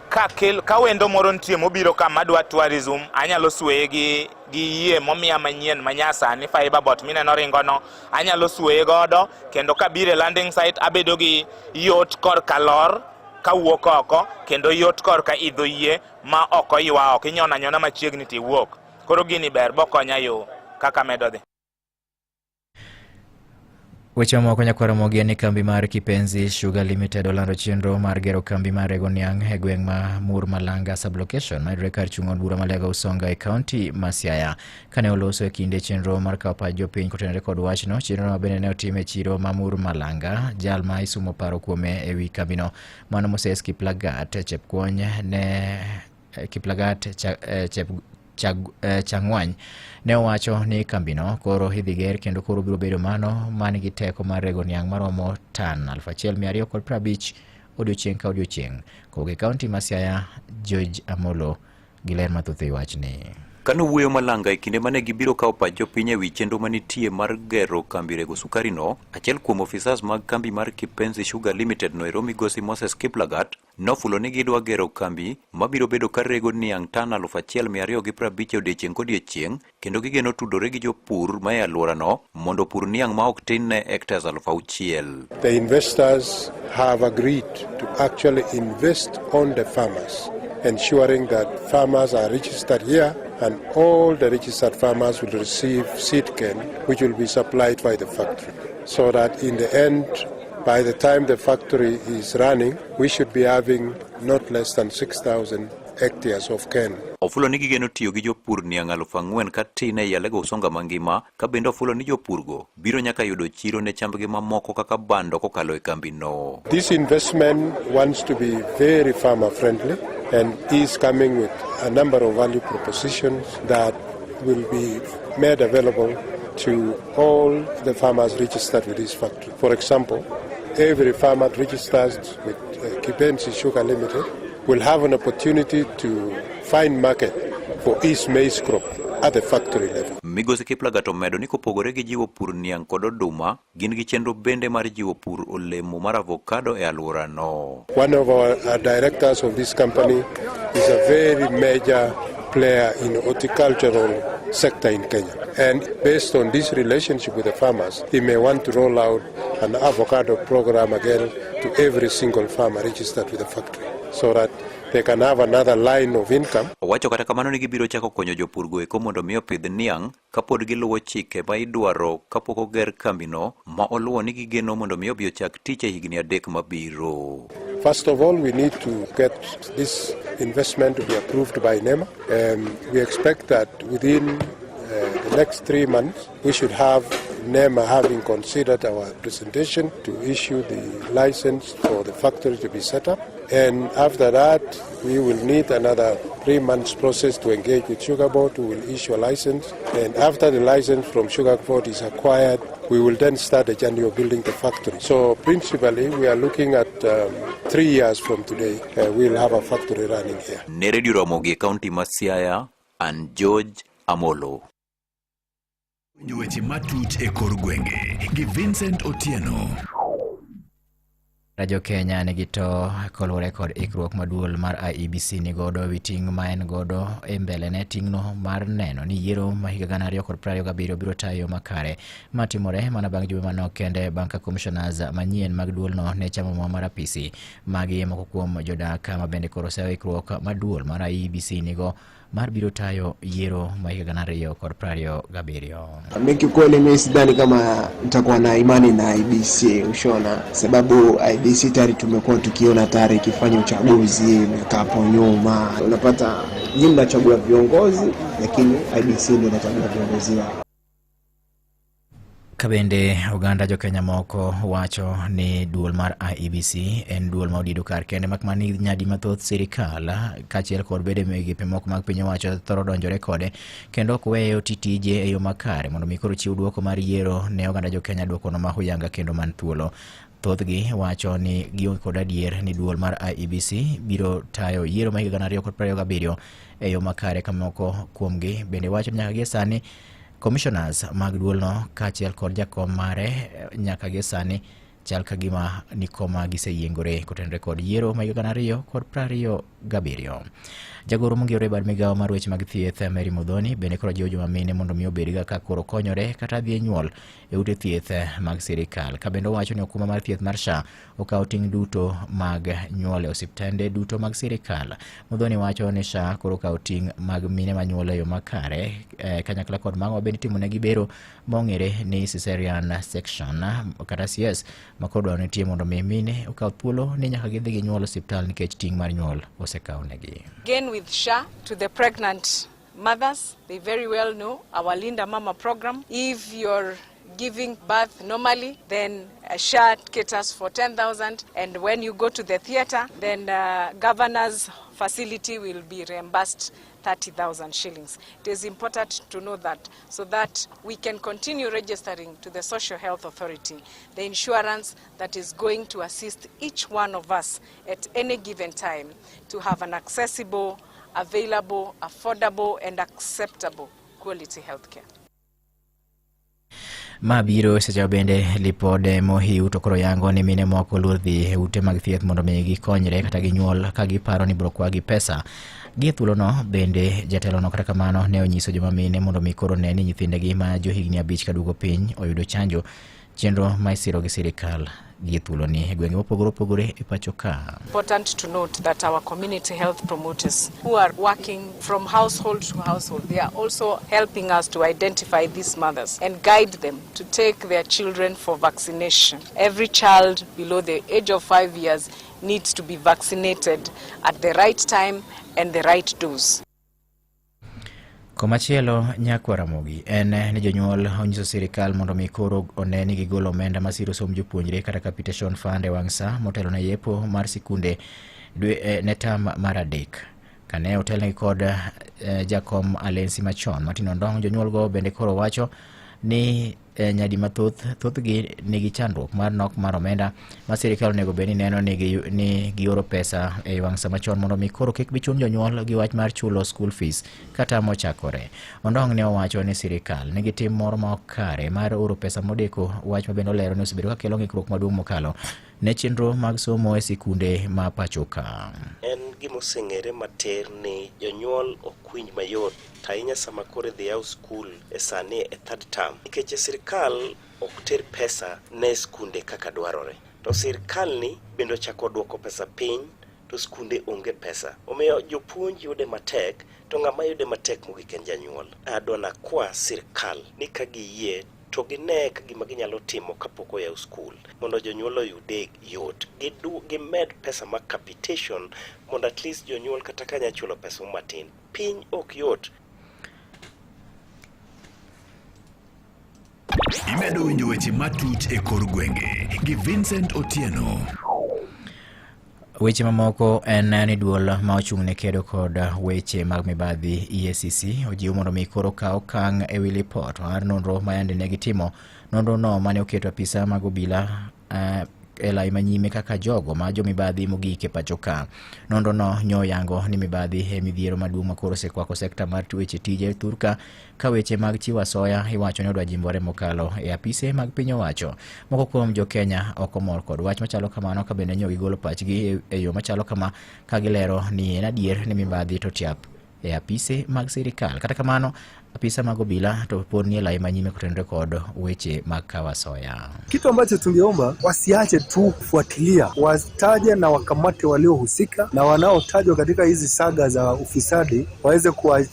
ka kel ka wendo moro nitie mobiro ka madwa tourism anyalo sweye gi yie momiya manyien manyasani fiber boat mineno ringono anyalo sweye godo kendo kabiro e landing site abedo gi yot korka lor kawuok oko kendo yot korka idho yie ma ok oywa ok inyono anyona machiegni tiwuok. Koro gini ber bokonya yo kaka medo dhi. Weche mamoko nyakwar Ramogi en ni kambi mar Kipenzi Sugar Limited olando chenro mar gero kambi mar rego niang' e gweng' ma Mur Malanga sub-location mayudore kar chung' od bura ma Lega Usonga e kaunti ma Siaya. Kane oloso e kinde chenro mar kawo pach jopiny kotenore kod wachno, chenro ma bende ne otim e chiro ma Mur Malanga, jal ma isumo paro kuome e wi kambino mano Moses Kiplagat Chepkwony ne Kiplagat Chep Chang'wany ne owacho ni kambino koro idhi ger kendo koro biro bedo mano man gi teko mar rego niang' maromo tan 1250 odiochieng' ka odiochieng'. Kowuok e kaunti ma Siaya, George Amolo gi ler mathoth e wachni. Kane owuoyo Malanga e kinde mane gibiro kawo pach jopiny e wi chenro manitie mar gero kambi rego sukari no, achiel kuom ofisas mag kambi mar Kipenzi Sugar Limited noero migosi Moses Kiplagat nofulo ni gidwa gero kambi mabiro bedo ka rego niang' tan 1250 e odiechieng' kodiechieng' kendo gigeno tudore gi jopur ma e alworano mondo opur niang' ma ok tin ne hectares 6,000. The investors have agreed to actually invest on the farmers, ensuring that farmers are registered here and all the registered farmers will receive seed cane which will be supplied by the factory, so that in the end, by the time the factory is running, we should be having not less than 6,000 hectares of cane. Ofulo ni gigeno tiyo gi jopur niang' 4,000 ka tin ei Alego Usonga mangima, ka bende ofulo ni jopurgo biro nyaka yudo chiro ne chambgi mamoko kaka bando kokalo e kambino. This investment wants to be very farmer friendly and is coming with a number of value propositions that will be made available to all the farmers registered with this factory. For example, every farmer registered with Kipenzi Sugar Limited will have an opportunity to find market for his maize crop at the factory level. Migosi Kiplagat omedo ni kopogore gi jiwo pur niang' kod oduma, gin gi chenro bende mar jiwo pur olemo mar avocado e alworano. One of our directors of this company is a very major player in horticultural sector in Kenya. And based on this relationship with the farmers, he may want to roll out an avocado program again to every single farmer registered with the factory, so that they can have another line of income. Owacho kata kamano ni gibiro chako konyo jopurgo eko mondo mi opidh niang' kapod giluwo chike ma idwaro kapok oger kambino ma oluwo ni gigeno mondo mi obi ochak tich e higni 3 mabiro. First of all, we need to get this investment to be approved by NEMA. We expect that within the next 3 months, we should have NEMA having considered our presentation to issue the license for the factory to be set up. And after that, we will need another 3 months process to engage with Sugar Board, who will issue a license. And after the license from Sugar Board is acquired, we will then start the journey of building the factory. So principally, we are looking at 3 years from today, we'll have a factory running here. Ne Radio Ramogi e kaunti ma Siaya, and George Amolo. Winjo weche matut e kor gwenge gi Vincent Otieno. Jo Kenya nigi to koluwore kod ikruok ma duol mar IEBC nigodo ewi ting' ma en godo e mbele ne ting'no mar neno ni yiero ma higa 2027 biro tayo makare matimore mana bang' jumbe manok kende bang' ka commissioners manyien mag duolno ne chamo mwa mar apisi. Magi e moko kuom jodak ma bende koro oseyo ikruok ma duol mar IEBC nigo mar biro tayo yiero ma higa 2027. Mi kiukweli, mi sidhani kama nitakuwa na imani na IEBC, ushaona, sababu IEBC tayari tumekuwa tukiona tayari ikifanya uchaguzi miaka hapo nyuma. Unapata nyinyi mnachagua viongozi, lakini IEBC ndio inachagua viongozi wao. Kabende oganda jokenya moko wacho ni duol mar IEBC en duol ma odido kar kende mak mana ni nyadi mathoth sirikal kaachiel kod bede migepe moko mag piny owacho thoro donjore kode kendo ok weye oti tije e yo makare mondo mi koro chiw duoko mar yiero ne oganda jokenya duokono ma huyanga kendo man thuolo. Thothgi wacho ni gionge kod adier ni duol mar IEBC biro tayo yiero ma higa 2027 e yo makare ka moko kuomgi bende wacho ni nyaka gie sani commissioners mag duolno kaachiel kod jakom mare nyaka gie sani chal ka gima ni koma giseyiengore kotenore kod yiero ma higa 2027. Jagoro mongirore e bad migawo mar weche mag thieth Mary Muthoni bende koro jiwo joma mine mondo mi obed ga ka koro konyore kata dhi e nyuol e ute thieth mag sirikal. Ka bende owacho ni okumba mar thieth mar SHA okawo ting' duto mag nyuol e osiptende duto mag sirikal. Muthoni wacho ni SHA koro okawo ting' mag mine manyuol e yo makare kanyakla kod mago mabende itimonegi bero mong'ere ni cesarean section kata CS ma koro dwaro nitie mondo mi mine okaw thuolo ni nyaka gidhi ginyuol osiptal nikech ting' mar nyuol osekaw negi. Again with SHA to the pregnant mothers, they very well know our Linda Mama program. If you're giving birth normally, then SHA caters for 10,000, and when you go to the theater, then governor's facility will be reimbursed 30,000 shillings. It is important to know that so that we can continue registering to the Social Health Authority the insurance that is going to assist each one of us at any given time to have an accessible, available, affordable and acceptable quality healthcare. Ma biro seche bende lipode mohiu to koro yango ni mine moko luor dhi e ute mag thieth mondo mi gikonyre kata ginyuol ka giparo ni biro kwagi pesa. Gie thuolono bende jatelono kata kamano ne onyiso joma mine mondo mi koro ne ni nyithindegi ma johigni 5 kaduogo piny oyudo chanjo, chenro ma isiro gi sirikal gie thuoloni e gwenge mopogore opogore e pacho ka. Important to note that our community health promoters who are working from household to household, they are also helping us to identify these mothers and guide them to take their children for vaccination. Every child below the age of 5 years needs to be vaccinated at the right time and the right dose. Komachielo Nyakwa Ramogi en ni jonyuol onyiso sirikal mondo mi koro one ni gigolo omenda masiro somb jopuonjre kata capitation fund e wang' sa motelo ne yepo mar sikunde dwe ne tam mar 3. Kane otelnegi kod jakom Alensi machon Martin Ondong, jonyuol go bende koro wacho ni nyadi mathoth thothgi nigi chandruok mar nok mar omenda ma sirikal onego bed ni neno ni gioro pesa e wang' sa machon mondo mi koro kik bichun jonyuol gi wach mar chulo school fees kata mochakore. Ondong ne owacho ni sirikal nigi tim moro ma ok kare mar oro pesa modeko, wach ma bende olero ni osebedo ka kelo ng'ikruok maduong' mokalo ne chenro mag somo e sikunde ma pacho ka. En gima oseng'ere matir ni jonyuol ok winj mayot ahinya sama koro idhi yaw skul e sani e third term, nikech e sirikal ok ter pesa ne skunde kaka dwarore, to sirikal ni bende ochako duoko pesa piny to skunde onge pesa, omiyo jopuonj yude matek, to ng'ama yude matek mogik en janyuol. Adwa nakwa sirikal ni ka giyie to gine ka gima ginyalo timo kapok oyaw skul mondo jonyuol oyude yot, gimed pesa mar capitation mondo at least jonyuol kata ka nya chulo pesa matin. Piny ok yot. Imedo winjo weche matut e kor gwenge gi Vincent Otieno. Weche mamoko en ni duol ma ochung' ne kedo kod weche mag mibadhi EACC ojiw mondo mi koro kaw okang' e wi lipot mar nonro ma yande ne gitimo. Nonro no mane oketo apisa mag obila e lai manyime kaka jogo ma jomibadhi mogik e pacho ka. Nonro no nyo yango ni mibadhi e midhiero maduong' makoro osekwako sekta mar weche tije thurka ka weche mag chiwo asoya iwacho ni odwa jimbore mokalo e apise mag piny owacho. Moko kuom jo Kenya ok omor kod wach machalo kamano ka bende nyo gigolo pachgi e yo machalo kama ka gilero ni en adier ni mibadhi to tiap e apise mag sirikal. Kata kamano, apisa mag obila to pod nie lai manyime kotenore kod weche mag kawo asoya. Kitu ambacho tungeomba wasiache tu kufuatilia, wataje na wakamate waliohusika na wanaotajwa katika hizi saga za ufisadi waweze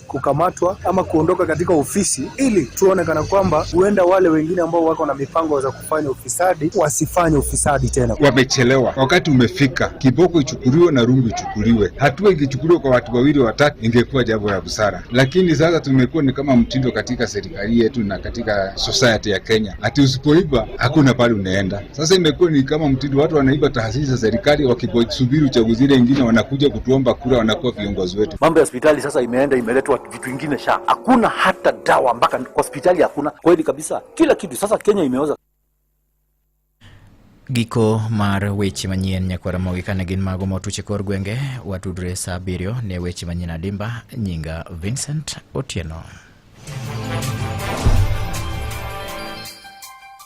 kukamatwa ama kuondoka katika ofisi, ili tuone kana kwamba huenda wale wengine ambao wako na mipango za kufanya ufisadi wasifanye ufisadi tena. Wamechelewa, wakati umefika. Kiboko ichukuliwe na rungu ichukuliwe. Hatua ikichukuliwa kwa watu wawili watatu, ingekuwa jambo la busara, lakini sasa tumekuwa ni kama mtindo katika serikali yetu na katika society ya Kenya, ati usipoiba hakuna pale unaenda. Sasa imekuwa ni kama mtindo, watu wanaiba taasisi za serikali, wakisubiri uchaguzi ile ingine wanakuja kutuomba kura, wanakuwa viongozi wetu. Mambo ya hospitali sasa imeenda imeletwa vitu vingine sha, hakuna hata dawa mpaka kwa hospitali hakuna. Kweli kabisa, kila kitu sasa Kenya imeoza. Giko mar weche manyien nyakwara Ramogi kane gin mago motuch e kor gwenge watudre saa 7 ne weche manyien adimba. Nyinga Vincent Otieno.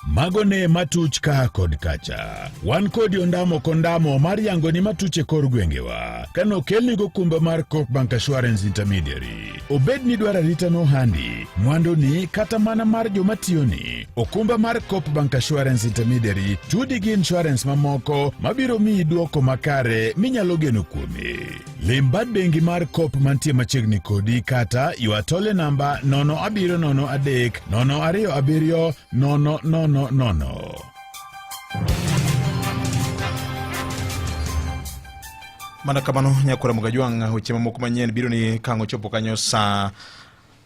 Mago ne matuch ka kod kacha. Wan kodi ondamo kondamo mar yango ni matuch e kor gwengewa. Kano kelni gokumba mar Coop Bank Assurance Intermediary. Obed ni dwaro arita nohandi, mwanduni kata mana mar joma tiyoni. Okumba mar Coop Bank Assurance Intermediary tudi gi insurance mamoko mabiro miyi duoko makare minyalo geno kuome. Lim bad bengi mar Coop mantie machiegni kodi kata ywa tole namba 0703 027 000. Mana kamano nyakwara Mugajwang', weche mamoko manyien biro ni kang' ochopo kanyo saa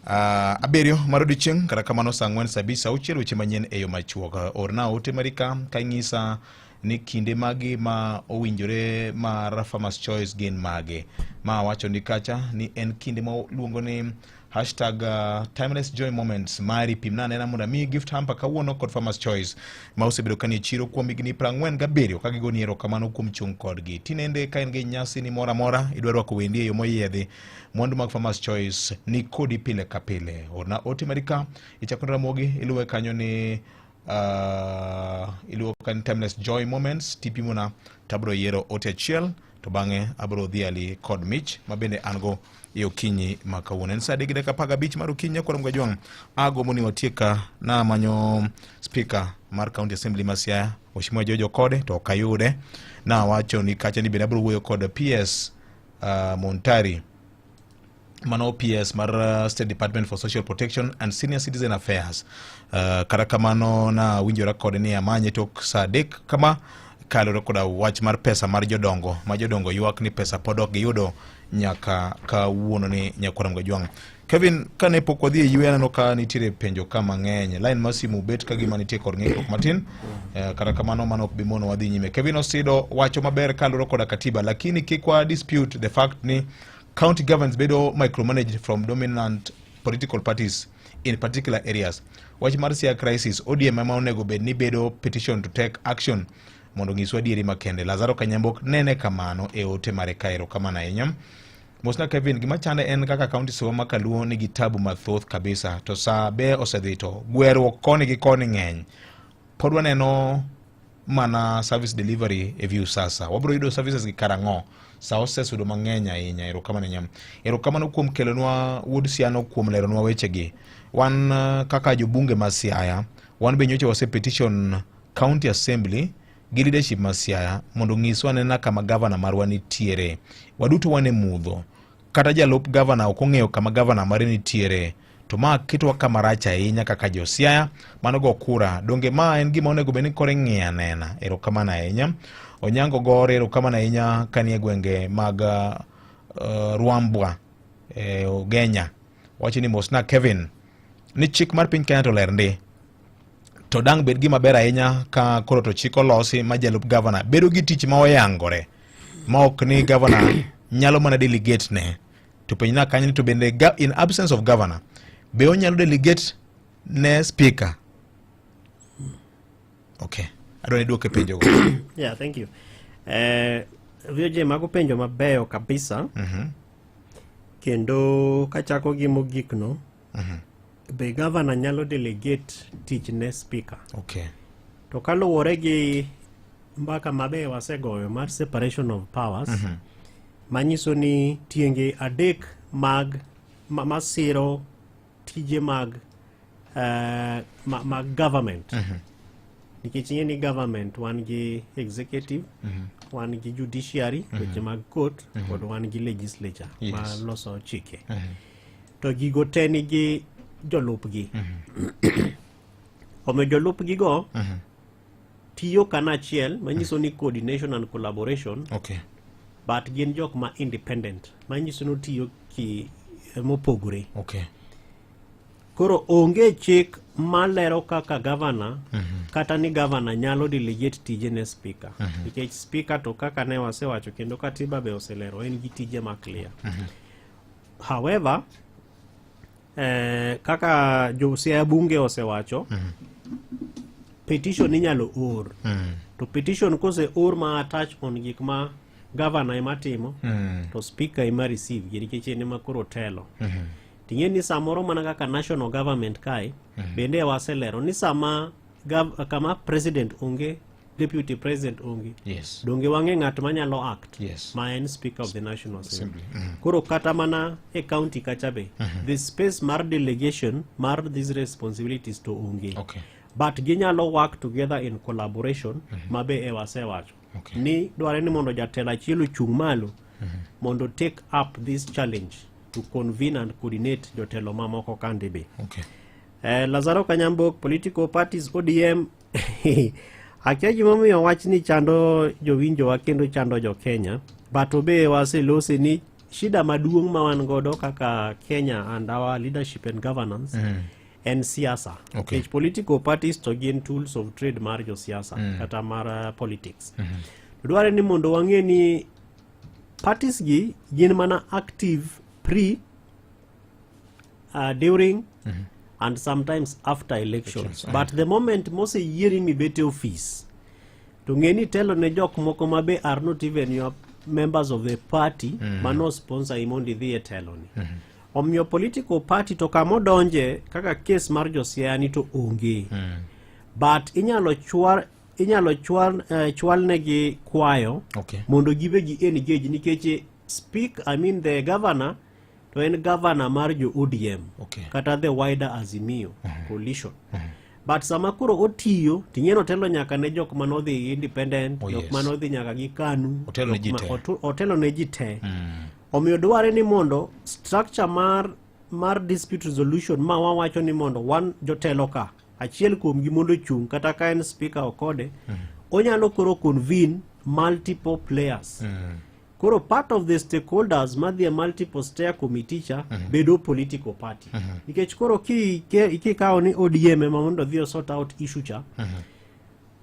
7 mar odiochieng', kata kamano saa 4, saa 5, saa 6 weche manyien e yo machuok. Orna ote mari ka ka inyisa ni kinde magi ma owinjore mar Farmers Choice gin mage. Ma wacho ni kacha ni en kinde ma luongo ni hashtag timeless joy moments mari pimna anena mondo amiyi gift hamper kawuono kod Farmers Choice ma osebedo kanie chiro kuom higni 47 ka gigoni erokamano kuom chung' kodgi. Tinende ka in gi nyasi ni moro amora idwa rwako wendi e yo moyiedhi, mwandu mag Farmers Choice ni kodi pile ka pile. Orna ote mari ka ichako Ramogi, iluwe kanyo ni iluwo kanyo timeless joy moments tipimona to abiro yiero ote achiel to bang'e abiro dhiali kod mich ma bende an go e okinyi ma kawuono. En saa 3:15 mar okinyi nyakwar Mgajwang'. Agombo ni watiek ka namanyo speaker mar County Assembly ma Siaya, Mheshimiwa George Okode, to ok ayude. Nawacho ni kacha ni bende abiro wuoyo kod PS Montari, mano PS mar State Department for Social Protection and Senior Citizen Affairs. Kata kamano nawinjora kode ni amanye tok saa 3 kama kaluwore koda wach mar pesa mar jodongo ma jodongo ywak ni pesa pod ok giyudo nyaka kawuono ni nyakwar Mgajwang'. Kevin, kane pok wadhi e yweyo aneno ka nitiere penjo ka mang'eny. Line mar simu bet ka gima nitie kod ng'ikruok matin. Kata kamano mano ok bi mono wadhi nyime. Kevin Osido wacho maber kaluwore koda katiba, lakini kik wa dispute the fact ni county governments bedo micromanaged from dominant political parties in particular areas. Wach mar Siaya crisis, ODM ema onego bed ni bedo petition to take action mondo onyiswa adieri makende. Lazaro Kanyambok nene kamano e ote mare ka, erokamano ahinya. Mosna Kevin, gima chande en kaka county sewa ma Kaluo nigi tabu mathoth kabisa, to saa be osedhi to gweruok koni gi koni ng'eny. Pod waneno mana service delivery e view sasa. Wabiro yudo services gi karang'o? Saa osesudo mang'eny ahinya. Erokamano ahinya. Erokamano kuom kelonwa wuod Siano kuom leronwa wechegi. Wan kaka jobunge ma Siaya, wan be nyocha wase petition County Assembly gi leadership ma Siaya mondo onyiswa anena kama gavana marwa nitiere. Waduto wan e mudho. Kata jalup gavana ok ong'eyo kama gavana mare nitiere. To ma ketowa kama rach ahinya kaka jo Siaya mano go kura. Donge ma en gima onego bed ni koro ing'iyo anena. Erokamano ahinya. Onyango Gore, erokamano ahinya kanie gwenge mag Rwambwa, Ugenya. Wacho ni mosna Kevin ni chik mar piny Kenya to ler ndi. To dang' bed gima ber ahinya ka koro to chik olosi ma jalup gavana bedo gi tich ma oyangore ma ok ni gavana nyalo mana delegate ne. To penjna kanyo ni to bende in absence of governor be onyalo delegate ne speaker? Okay. Adwa ni duoke penjogo. Yeah, thank you. VOJ, mago penjo mabeyo kabisa. Kendo kachako gi mogikno, be governor nyalo delegate tich ne speaker? To kaluwore gi mbaka mabe wasegoyo mar separation of powers, manyiso ni tienge adek mag masiro tije mag mag government. Nikech ing'e ni government wan gi executive, wan gi judiciary, weche mag court, kod wan gi legislature ma loso chike. To gigo te nigi jolupgi. Omiyo jolupgi go tiyo kanachiel, manyiso ni coordination and collaboration, but gin jok ma independent, manyiso ni otiyo ki mopogore. Koro onge chik malero kaka governor kata ni governor nyalo delegate tije ne speaker. Nikech speaker to kaka ne wasewacho kendo katiba be oselero, en gi tije ma clear. However, kaka jo Siaya bunge osewacho, petition inyalo or. To petition kose or ma attach on gik ma governor ema timo, to speaker ema receive gi nikech en ema koro telo. Ting'e ni samoro mana kaka national government kae, bende waselero ni sama kama president onge, deputy president onge, donge wang'e ng'at manyalo act, ma en speaker of the National Assembly. Koro kata mana e county kacha be, the space mar delegation mar these responsibilities to onge. But ginyalo work together in collaboration, mabe e wasewacho ni dware ni mondo jatelo achiel ochung' malo mondo take up this challenge to convene and coordinate jotelo mamoko kande be. Lazaro Kanyambok, political parties ODM, akia gimomiyo wachni chando jowinjowa kendo chando jo Kenya, but obe waselose ni shida maduong' ma wan godo kaka Kenya and our leadership and governance en siasa. Nikech political parties to gin tools of trade mar josiasa kata mar politics. To dware ni mondo wang'e ni parties gi gin mana active pre, during and sometimes after elections. But the moment moseyieri mibet e office, to ng'e ni telo ne jok moko ma be are not even your members of the party mano sponsor i mondo idhi e telo ni. Omiyo political party to kamodonje kaka case mar josiaya ni to onge. But inyalo chwal negi kwayo mondo gibe gi engage nikech speak I mean the governor to en governor mar jo ODM kata the wider Azimio coalition. But sama koro otiyo ting'e otelo nyaka ne jok manodhi independent, jok manodhi nyaka gi KANU, Otelo ne ji jok te. otelo ne ji te. Omiyo dware ni mondo structure mar dispute resolution ma wawacho ni mondo wan jotelo ka achiel kuomgi mondo ochung' kata ka en speaker okode, onyalo koro convene multiple players. Koro part of the stakeholders madhi e multiple steer committee cha bedo political party. Nikech koro kikawo ni ODM ema mondo odhi o sort out issue cha,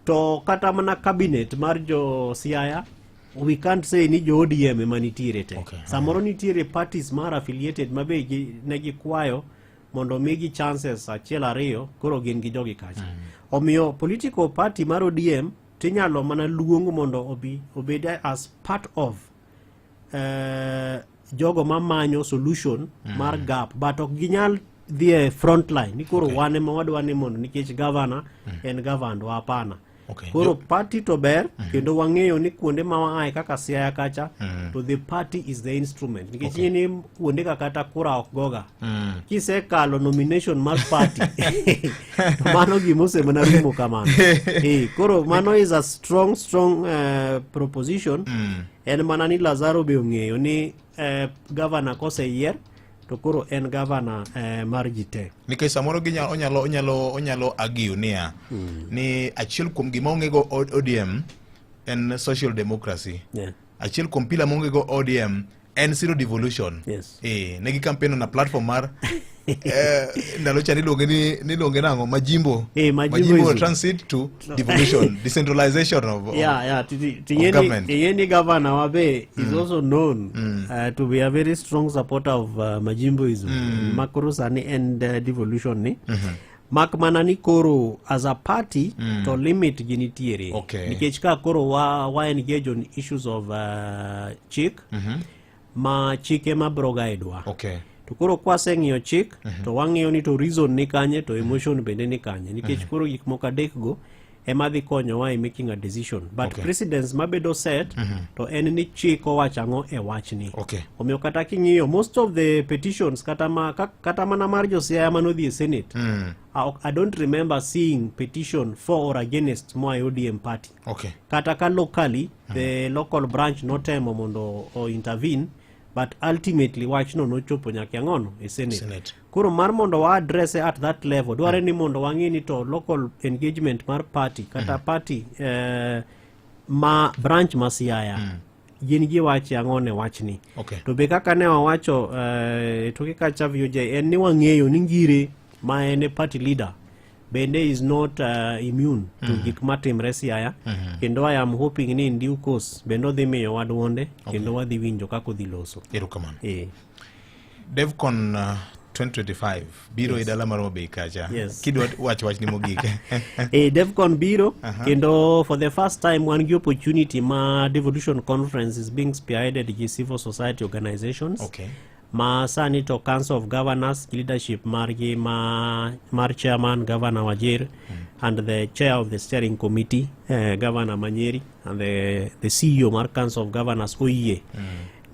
to kata mana cabinet mar jo Siaya, we can't say ni jo ODM ema nitiere te. Samoro nitiere parties mar affiliated ma be ne gikwayo mondo migi chances achiel ariyo, koro gin gi jogi kacha. Omiyo political party mar ODM tinyalo mana luong mondo obi obed as part of jogo mamanyo solution mar gap, but ok ginyal dhi e front line ni koro wan ema wadwa ni mondo nikech governor en governor hapana. Koro party to ber kendo wang'eyo ni kuonde ma waaye kaka Siaya kacha, to the party is the instrument nikech ni kuonde ka kata kura ok goga. Kisekalo nomination mar party to mano gimosemana rumo kamano. Koro mano is a strong strong proposition. En mana ni Lazaro be ong'eyo ni governor koseyier to koro en governor mar ji te. Nikech samoro ginyalo onyalo argue niya ni achiel kuom gima onge go ODM en social democracy. Achiel kuom pillar maonge go ODM en zero devolution. Ne gi campaign na platform mar ndalo cha niluonge ni niluonge nang'o, majimbo. Majimbo transit to devolution, decentralization of Yeah, government. Ting'eni governor wabe is also known to be a very strong supporter of majimboism. Makoro sani en devolution ni. Mak mana ni koro as a party to limit gi nitiere. Nikech ka koro wa engage on issues of chik ma chike ma bro guide wa. To koro kwaseng'iyo chik to wang'iyo ni to reason ni kanye to emotion bende ni kanye nikech koro gik moko adek go ema dhi konyowa e making a decision but precedence mabedo set to en ni chik owacho ang'o e wachni. Omiyo kata king'iyo most of the petitions kata mana mar josiaya manodhi e senate, I don't remember seeing petition for or against moa e ODM party. Kata ka locally the local branch notemo mondo o intervene, but ultimately wachno nochopo nyaka e ang'ono e senate. Senate. Koro mar mondo wa address at that level dware ni mondo wang'e ni to local engagement mar party kata party ma branch ma Siaya gin giwache ang'o ne wachni. To be kaka ne wawacho e toke kacha VOJ en ni wang'eyo ni Ngire ma en e party leader bende is not immune to gik matimre Siaya. Kendo I am hoping ni in due course bende odhi miyowa duonde kendo wadhi winjo kaka odhi loso. Erokamano. Devcon 2025 biro e dala mar Homa Bay kacha. Kidwa wacho wachni mogik. Devcon biro kendo for the first time wan gi opportunity ma Devolution Conference is being spearheaded gi civil society organizations. Ma sani to Council of Governors leadership margi ma mar chairman Governor Wajir and the chair of the steering committee, Governor Manyeri, and the CEO mar Council of Governors oyie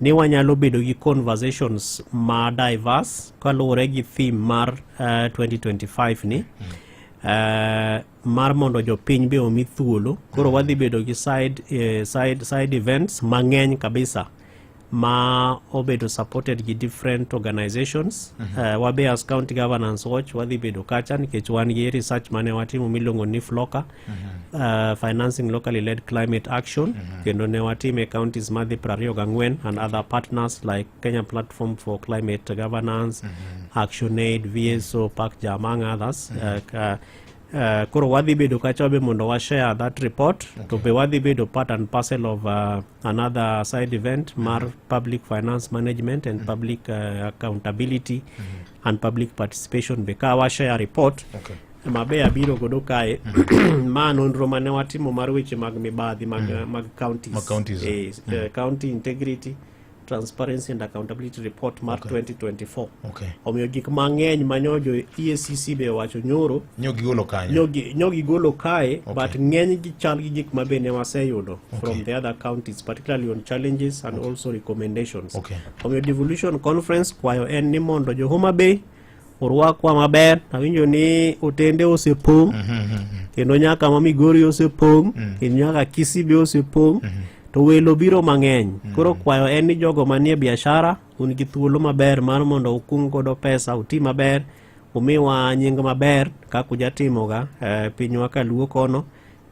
ni wanyalo bedo gi conversations ma diverse kaluwore gi theme mar 2025 ni mar mondo jopiny be omi thuolo. Koro wadhi bedo gi side events mang'eny kabisa ma obedo supported gi different organizations. Wabe as County Governance Watch wadhi bedo kacha nikech wan gi research mane watimo miluongo ni FLOCA, Financing Locally Led Climate Action, kendo ne watime counties madhi 24 and other partners like Kenya Platform for Climate Governance, ActionAid, VSO, PACJA, among others. Koro wadhi bedo kacha be mondo wa share that report. To be wadhi bedo part and parcel of another side event mar public finance management and public accountability and public participation be ka wa share report mabe abiro godo kae ma nonro mane watimo mar weche mag mibadhi mag counties. Mag counties. County Integrity, Transparency and Accountability Report mar 2024. Omiyo gik mang'eny manyojo EACC be owacho nyoro Nyo gigolo kanyo. Nyo gigolo kae. But ng'eny gi chal gi gik ma be ne waseyudo from the other counties, particularly on challenges and also recommendations. Omiyo Devolution Conference kwayo en ni mondo jo Homa Bay orwakwa maber. Awinjo ni otende osepong' kendo nyaka ma Migori osepong' kendo nyaka Kisii be osepong' to welo biro mang'eny. Koro kwayo en ni jogo manie biashara un gi thuolo maber mar mondo ukung godo pesa uti maber umiwa nying maber kaka ujatimoga pinywa kaluo kono.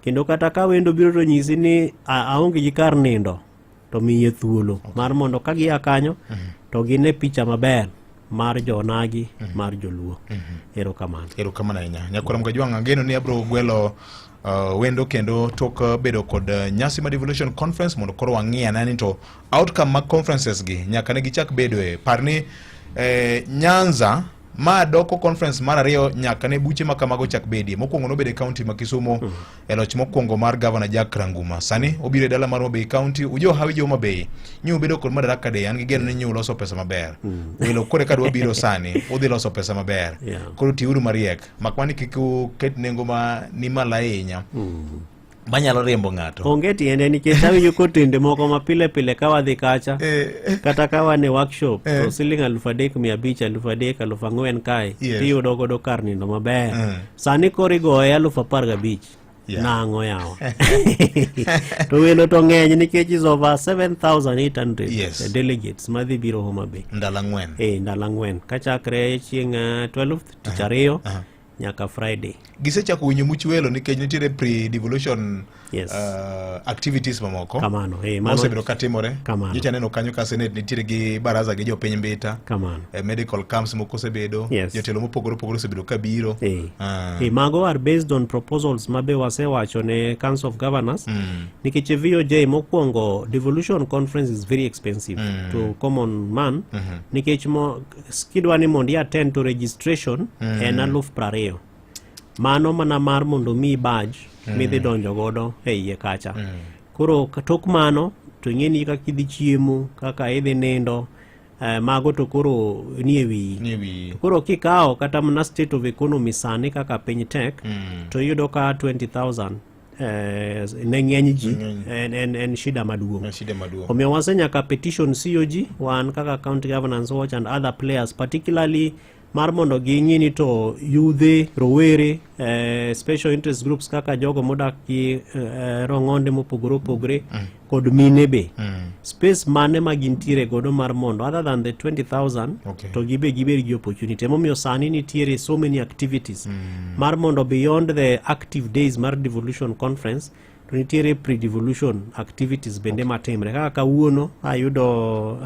Kendo kata ka wendo biro to nyisi ni aonge gi kar nindo to miye thuolo mar mondo ka gia kanyo to gine picha maber mar jonagi mar joluo. Erokamano. Erokamano ahinya. Nyakwara Mgajwang', ageno ni abro gwelo wendo kendo tok bedo kod nyasi mar Devolution Conference mondo koro wang'i ane ni to outcome mag conferences gi nyaka ne gichak bedoe. Par ni Nyanza ma doko conference mar ariyo nyaka ne buche ma kamago chak bedie. Mokwongo nobedo e county ma Kisumu e loch mokwongo mar Governor Jack Ranguma. Sani obiro e dala mar Homa Bay County. Ujo hawi jo Homa Bay. Nyu ubedo kod Madaraka Day. An gi geno ni nyu uloso pesa maber. Welo kore ka dwa biro sani, udhi loso pesa maber. Koro tiuru mariek. Mak mana ni kik uket nengo ma ni malo ahinya. Manyalo riembo ng'ato. Onge tiende nikech awinjo kotende moko ma pile pile ka wadhi kacha kata ka wan e workshop to siling 3,500, 3,000, 4,000 kae tiyudo godo kar nindo maber. Sani koro igoye 15,000. Nang'o yawa? To welo to ng'eny nikech is over 7,800 delegates madhi biro Homa Bay. Ndalo 4. Ndalo 4 kachakre chieng' 12th tich ariyo nyaka Friday. Gisechako winjo much welo nikech nitiere pre-devolution activities mamoko. Kamano, Mosebedo katimore. Kamano. Nyocha aneno kanyo ka Senate nitiere gi baraza gi jopiny Mbita. Kamano. Medical camps moko osebedo. Jotelo mopogore opogore osebedo ka biro. Mago are based on proposals ma be wasewacho ne Council of Governors. Nikech VOJ mokwongo devolution conference is very expensive to common man. Nikech kidwa ni mondo i attend to registration en 20,000. Mano mana mar mondo mi badge midhi donjo godo e iye kacha. Koro tok mano to ing'e ni kaka idhi chiemo, kaka idhi nindo, mago to koro nie wiyi. Nie wiyi. To koro kikawo kata mana state of economy sani kaka piny tek, to iyudo ka 20,000 ne ng'eny ji en shida maduong'. En shida maduong'. Omiyo wasenyaka petition COG wan kaka County Governance Watch and other players particularly mar mondo ging'i ni to yudhe rowere special interest groups kaka jogo modak gi rong'onde mopogore opogore kod mine be space mane ma gintiere godo mar mondo other than the 20,000 to gibe gibed gi opportunity. Emomiyo sani nitiere so many activities mar mondo beyond the active days mar devolution conference to nitiere pre-devolution activities bende matimre kaka kawuono ayudo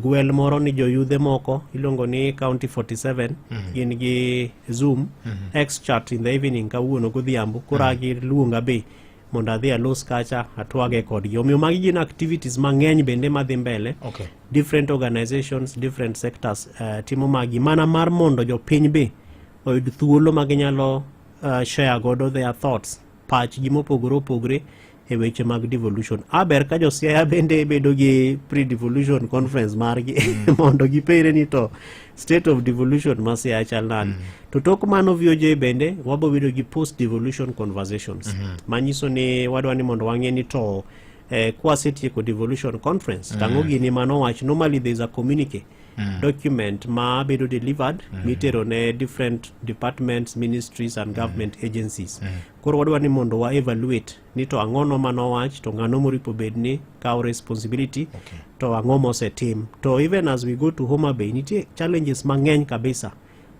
gwel moro ni joyudhe moko iluongo ni County 47 gin gi Zoom X chat in the evening kawuono godhiambo koro giluonga be mondo adhi alos kacha atwage kodgi. Omiyo magi gin activities mang'eny bende madhi mbele. Different organizations, different sectors timo magi mana mar mondo jopiny be oyud thuolo ma ginyalo share godo their thoughts, pachgi mopogore opogore e weche mag devolution. Aber ka josiaya bende bedo gi pre-devolution conference margi mondo gipere ni to state of devolution ma Siaya chal nade. To tok mano VOJ bende wabo bedo gi post devolution conversations manyiso ni wadwa ni mondo wang'e ni to kwasetieko devolution conference tang'o gini manowach. Normally there is a communique document ma bedo delivered mitero ne different departments, ministries and government agencies. Koro wadwa ni mondo wa evaluate ni to ang'ono manowach, to ng'ano moripo bed ni kawo responsibility, to ang'o mosetim. To even as we go to Homa Bay, nitie challenges mang'eny kabisa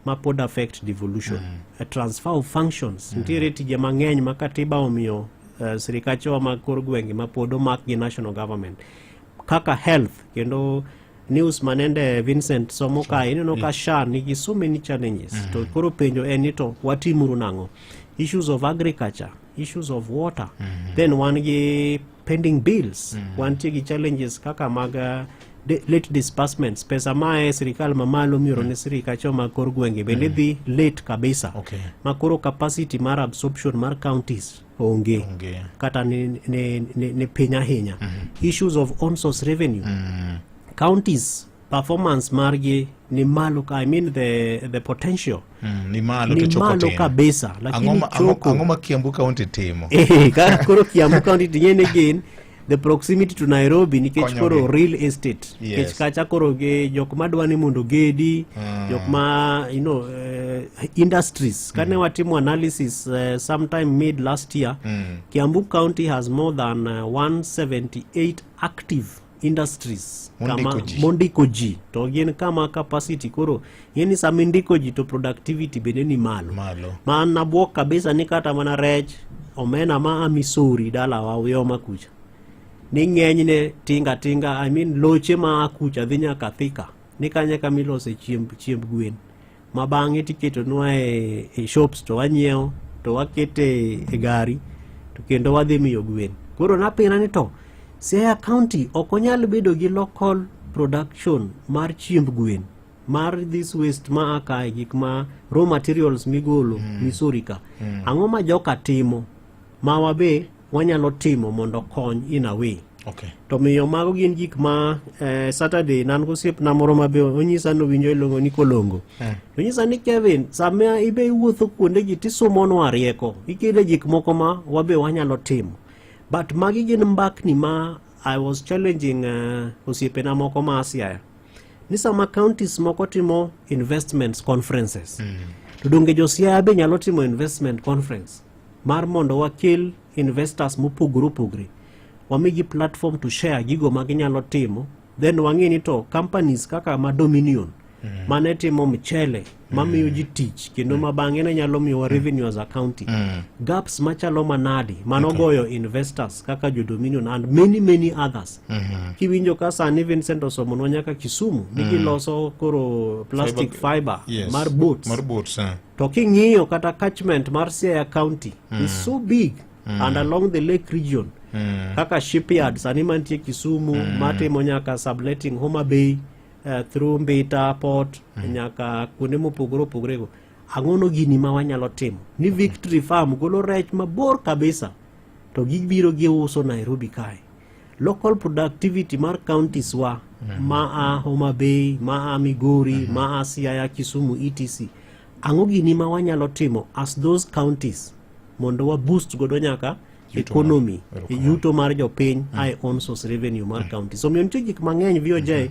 ma pod affect devolution. A transfer of functions, nitiere tije mang'eny ma katiba omiyo sirikachewa mag kor gwenge ma pod omak gi national government kaka health. Kendo news manende Vincent somo kae, ineno ka SHA nigi so many challenges. To koro penjo en ni to watimuru nang'o? Issues of agriculture, issues of water, then wan gi pending bills, wantie gi challenges kaka mag late disbursements, pesa mae sirikal mamalo mioro ne sirikache mag kor gwenge bende dhi late kabisa ma koro capacity mar absorption mar counties onge, kata ni piny ahinya. Issues of own source revenue, counties performance margi ni malo, I mean the potential Ni malo ni to choko malo tin. kabisa, lakini choko Ang'o ma Kiambu County timo? Ka koro Kiambu County ting'e ni gin the proximity to Nairobi nikech Konyogi. koro real estate nikech kacha koro gi jok madwa ni mondo gedi, jok ma industries. Kane watimo analysis sometime mid last year, Kiambu County has more than 178 active industries Mondiko kama, ji. mondiko ji, to gin kama capacity koro ing'e ni sama indiko ji to productivity bende ni malo. Malo. Ma an nabuok kabisa ni kata mana rech omena ma amisori dalawa Uyoma kucha ni ng'enyne tinga tinga, I mean loche ma kucha dhi nyaka Thika ni kanye kama ilose chiemb gwen ma bang'e tiketonwa e shops to wanyiewo to wakete e gari to kendo wadhi miyo gwen. Koro napira ni to Siaya County ok onyal bedo gi local production mar chiemb gwen mar this waste ma a kae, gik ma raw materials migolo Misori ka. Ang'o ma joka timo ma wabe wanyalo timo mondo kony in a way? To miyo mago gin gik ma Saturday nan gosiepna moro ma be onyisa nowinjo iluongo ni Kolongo. Onyisa ni Kevin, sama ibe iwuotho kuonde gi tisumonwa rieko, ikele gik moko ma wabe wanyalo timo. But magi gin mbakni ma I was challenging osiepena moko ma Siaya ni sama counties moko timo investments conferences, to donge jo Siaya be nyalo timo investment conference mar mondo wakel investors mopogore opogore, wamigi platform to share gigo ma ginyalo timo, then wang'e ni to companies kaka ma Dominion mane timo mchele mamiyo ji tich kendo ma bang'e ne nyalo miyowa revenue as a county, gaps machalo manadi manogoyo investors kaka jo Dominion and many many others. Kiwinjo ka sani Vincent osomonwa nyaka Kisumu ni giloso koro plastic fiber mar boats. Mar boats. To king'iyo kata catchment mar Siaya County is so big and along the lake region, kaka shipyard sani mantie Kisumu matimo nyaka subletting Homa Bay through Mbita port nyaka kuonde mopogore opogore go. Ang'ono gini ma wanyalo timo ni Victory Farm golo rech mabor kabisa to gibiro giuso Nairobi kae. Local productivity mar counties wa ma a Homa Bay, ma a Migori, ma a Siaya, Kisumu, etc. Ang'o gini ma wanyalo timo as those counties mondo wa boost godo nyaka economy, yuto mar jopiny ae own source revenue mar county. So omiyo nitie gik mang'eny VOJ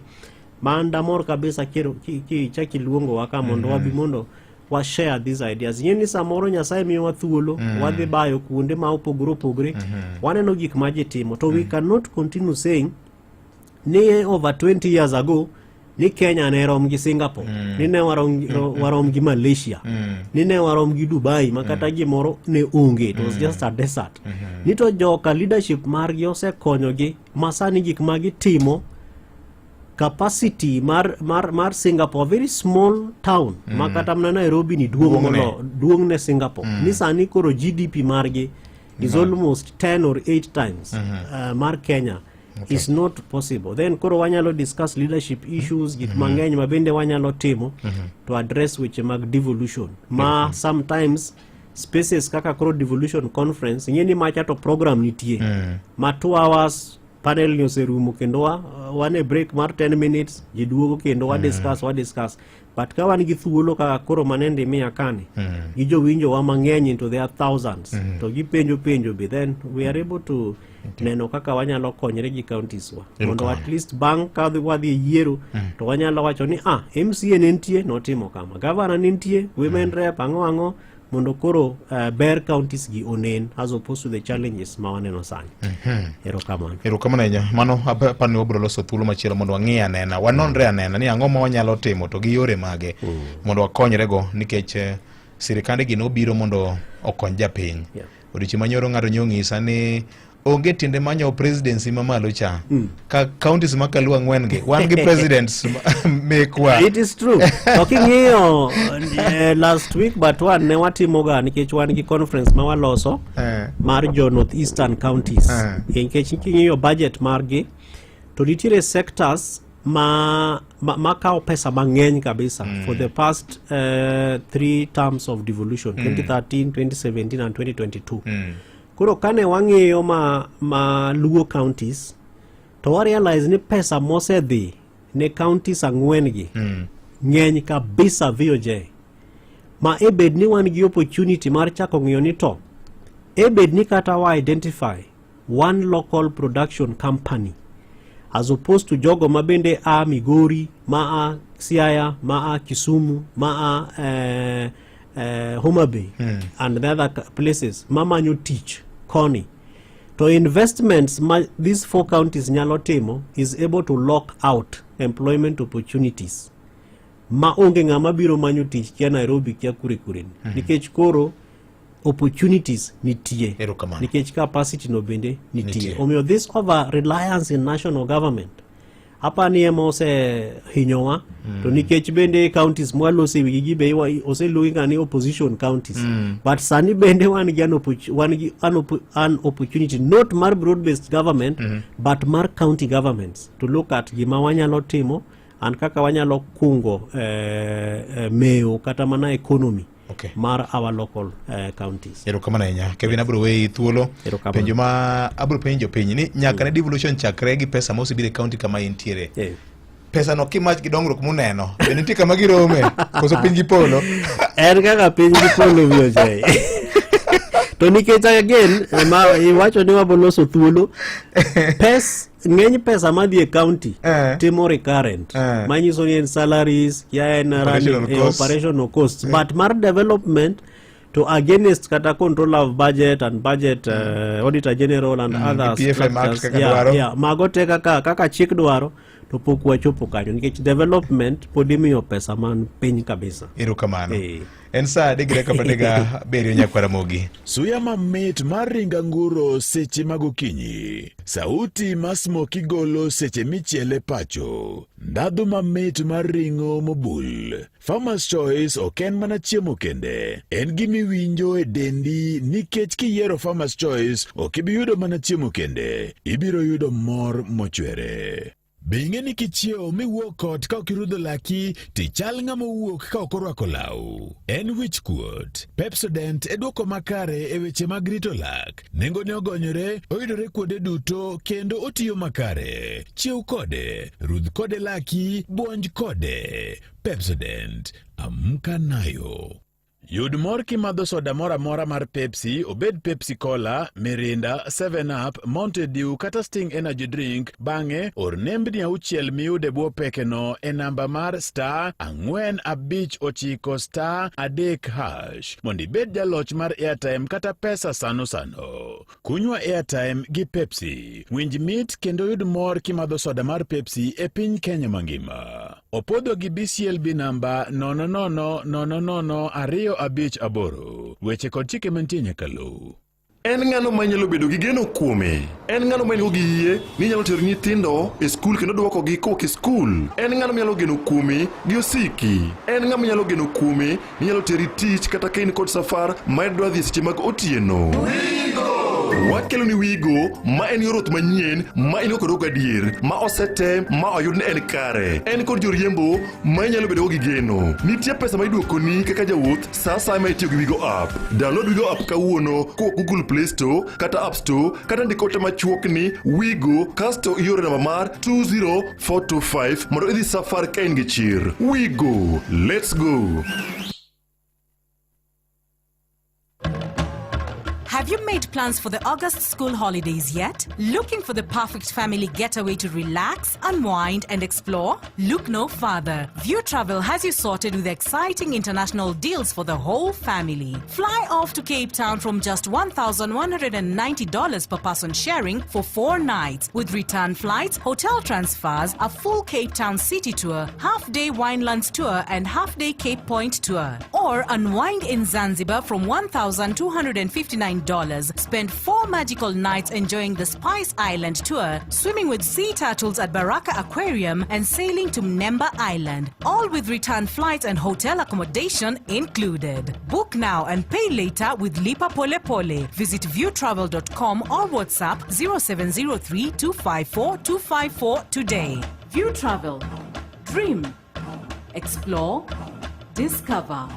ma an damor kabisa kichak iluongowa ka mondo wabi mondo wa share these ideas. Ing'e ni samoro Nyasaye miyowa thuolo wadhi bayo kuonde ma opogore opogore, waneno gik ma ji timo to we cannot continue saying ni over 20 years ago ni Kenya ne rom gi Singapore, ni ne warom gi Malaysia, ni ne warom gi Dubai ma kata gimoro ne onge, it was just a desert. Ni to joka leadership margi osekonyogi ma sani gik ma gitimo capacity mar Singapore, a very small town ma kata mana Nairobi ni duong' Duong'ne. molo duong' ne Singapore, ni sani koro GDP margi is almost 10 or 8 times mar Kenya. Is not possible. Then koro wanyalo discuss leadership issues, gik mang'eny ma bende wanyalo timo to address weche mag devolution ma sometimes spaces kaka koro devolution conference. Ing'e ni macha to program nitie ma 2 hours panel ni oserumo kendo wan e break mar 10 minutes, ji duogo kendo wa discuss, wa discuss. But ka wan gi thuolo kaka koro manende imiya kani gi jowinjo wa mang'eny into their thousands to gipenjo penjo be, then we are able to neno kaka wanyalo konyre gi counties wa mondo at least bang' ka wadhi e yiero to wanyalo wacho ni ah, MCA ne nitie notimo kama, governor ne nitie, women rep, ang'o ang'o, mondo koro ber counties gi onen as opposed to the challenges ma waneno sani. Erokamano. Erokamano ahinya. Mano aparo ni wabiro loso thuolo machielo mondo wang'i anena, wanonre anena ni ang'o ma wanyalo timo to gi yore mage mondo wakonyrego nikech sirikande gi nobiro mondo okony japiny. Odiochieng' manyoro ng'ato nyong'isa ni onge tiende manyo presidency mamalo cha ka counties ma kaluo ang'wen gi wan gi presidents mekwa. It is true. To king'iyo last week but one ne watimoga nikech wan gi conference ma waloso mar jo North Eastern counties. Nikech king'iyo budget margi to nitiere sectors ma kawo pesa mang'eny kabisa for the past three terms of devolution, 2013, 2017 and 2022. Koro kane wang'iyo ma Luo counties to wa realize ni pesa mosedhi ne counties ang'wen gi ng'eny kabisa VOJ, ma e bed ni wan gi opportunity mar chako ng'iyo ni to e bed ni kata wa identify one local production company as opposed to jogo ma bende a Migori, ma a Siaya, ma a Kisumu, ma a Homa Bay and the other places mamanyo tich koni, to investments ma these four counties nyalo timo is able to lock out employment opportunities ma onge ng'ama biro manyo tich kia Nairobi, kia kure kure ni. Nikech koro opportunities nitie Erokamano. Nikech capacity no bende nitie. Nitie. Omiyo this over reliance in national government apani ema osehinyowa to nikech bende counties mwalose wigi gi be oseluongi ga ni opposition counties but sani bende wan gi an opportunity not mar broad based government but mar county governments to look at gima wanyalo timo and kaka wanyalo kungo mewo kata mana economy mar our local counties. Erokamano ahinya, Kevin. Abiro weyi thuolo. Erokamano. Penjo ma abiro penjo jopiny ni nyaka ne devolution chakre gi pesa ma osebiro e county kama intiere, pesa no kimach gi dongruok muneno be nitie kama girome koso piny gi polo? En kaka piny gi polo, VOJ. To nikech again ma iwacho ni waboloso thuolo, pes ng'eny pesa madhi e county timo recurrent manyiso ni en salaries ya en Operational running, costs. Operational costs, but mar development to against kata control of budget and budget auditor general and other gi PFM Act structures. kaka dwaro. Yeah, mago te kaka chik dwaro to pok wachopo kanyo nikech development pod imiyo pesa man piny kabisa. Erokamano. En saa 3:37, nyakwaramogi. Suya mamit mar ring anguro seche mag okinyi. Sauti ma smoky golo seche michiele pacho. Ndhadhu mamit mar ring'o mobul. Farmer's Choice ok en mana chiemo kende. En gimiwinjo e dendi nikech kiyiero Farmer's Choice ok ibi yudo mana chiemo kende. Ibiro yudo mor mochwere. Be ing'e ni kichiewo miwuok ot ka ok irudho laki tichal ng'ama owuok ka ok orwako law? En wich kuot. Pepsodent e dwoko makare e weche mag rito lak. Nengone ogonyore, oyudore kuonde duto kendo otiyo makare. Chiew kode, rudh kode laki, buonj kode. Pepsodent, amka nayo. Yud mor kimadho soda moro amora mar Pepsi, obed Pepsi Cola, Mirinda, 7 Up, Mountain Dew kata Sting Energy Drink. Bang'e, or nembni auchiel miyud e bwo pekeno e namba mar star 459 star 3 hash mondo ibed jaloch mar airtime kata pesa sano sano. Kunywa airtime gi Pepsi. Winj mit kendo yud mor kimadho soda mar Pepsi e piny Kenya mangima. Opodho gi BCLB namba 0000258. Weche kod chike mantie nyaka luw. En ng'ano ma inyalo bedo gi geno kuome? En ng'ano ma in-go gi yie ni inyalo tero nyithindo e skul kendo duokogi kowuok e skul? En ng'ano minyalo geno kuome gi osiki? En ng'ama inyalo geno kuome ni inyalo teri tich kata ka in kod safar ma idwa dhi e seche mag otieno? Wakelo ni Wigo ma en yor wuoth manyien ma in go kod gadier ma osetem ma oyud ni en kare. En kod joriembo ma inyalo bedogo gi geno. Nitie pesa ma iduokoni kaka jawuoth sa asaya ma itiyo gi Wigo app. Download Wigo app kawuono kowuok Google Play Store kata App Store kata ndik ote machuok ni Wigo kasto ioro namba mar 20425 mondo idhi safar ka in gi chir. Wigo, let's go. Have you made plans for the August school holidays yet? Looking for the perfect family getaway to relax, unwind, and explore? Look no further. View Travel has you sorted with exciting international deals for the whole family. Fly off to Cape Town from just $1,190 per person sharing for 4 nights, with return flights, hotel transfers, a full Cape Town city tour, half day Winelands tour, and half day Cape Point tour. Or unwind in Zanzibar from $1,259. Spend 4 magical nights enjoying the Spice Island tour, swimming with sea turtles at Baraka Aquarium, and sailing to Mnemba Island. All with return flights and hotel accommodation included. Book now and pay later with Lipa Pole Pole. Visit viewtravel.com or WhatsApp 0703 254 254 today. View Travel. Dream. Explore. Discover.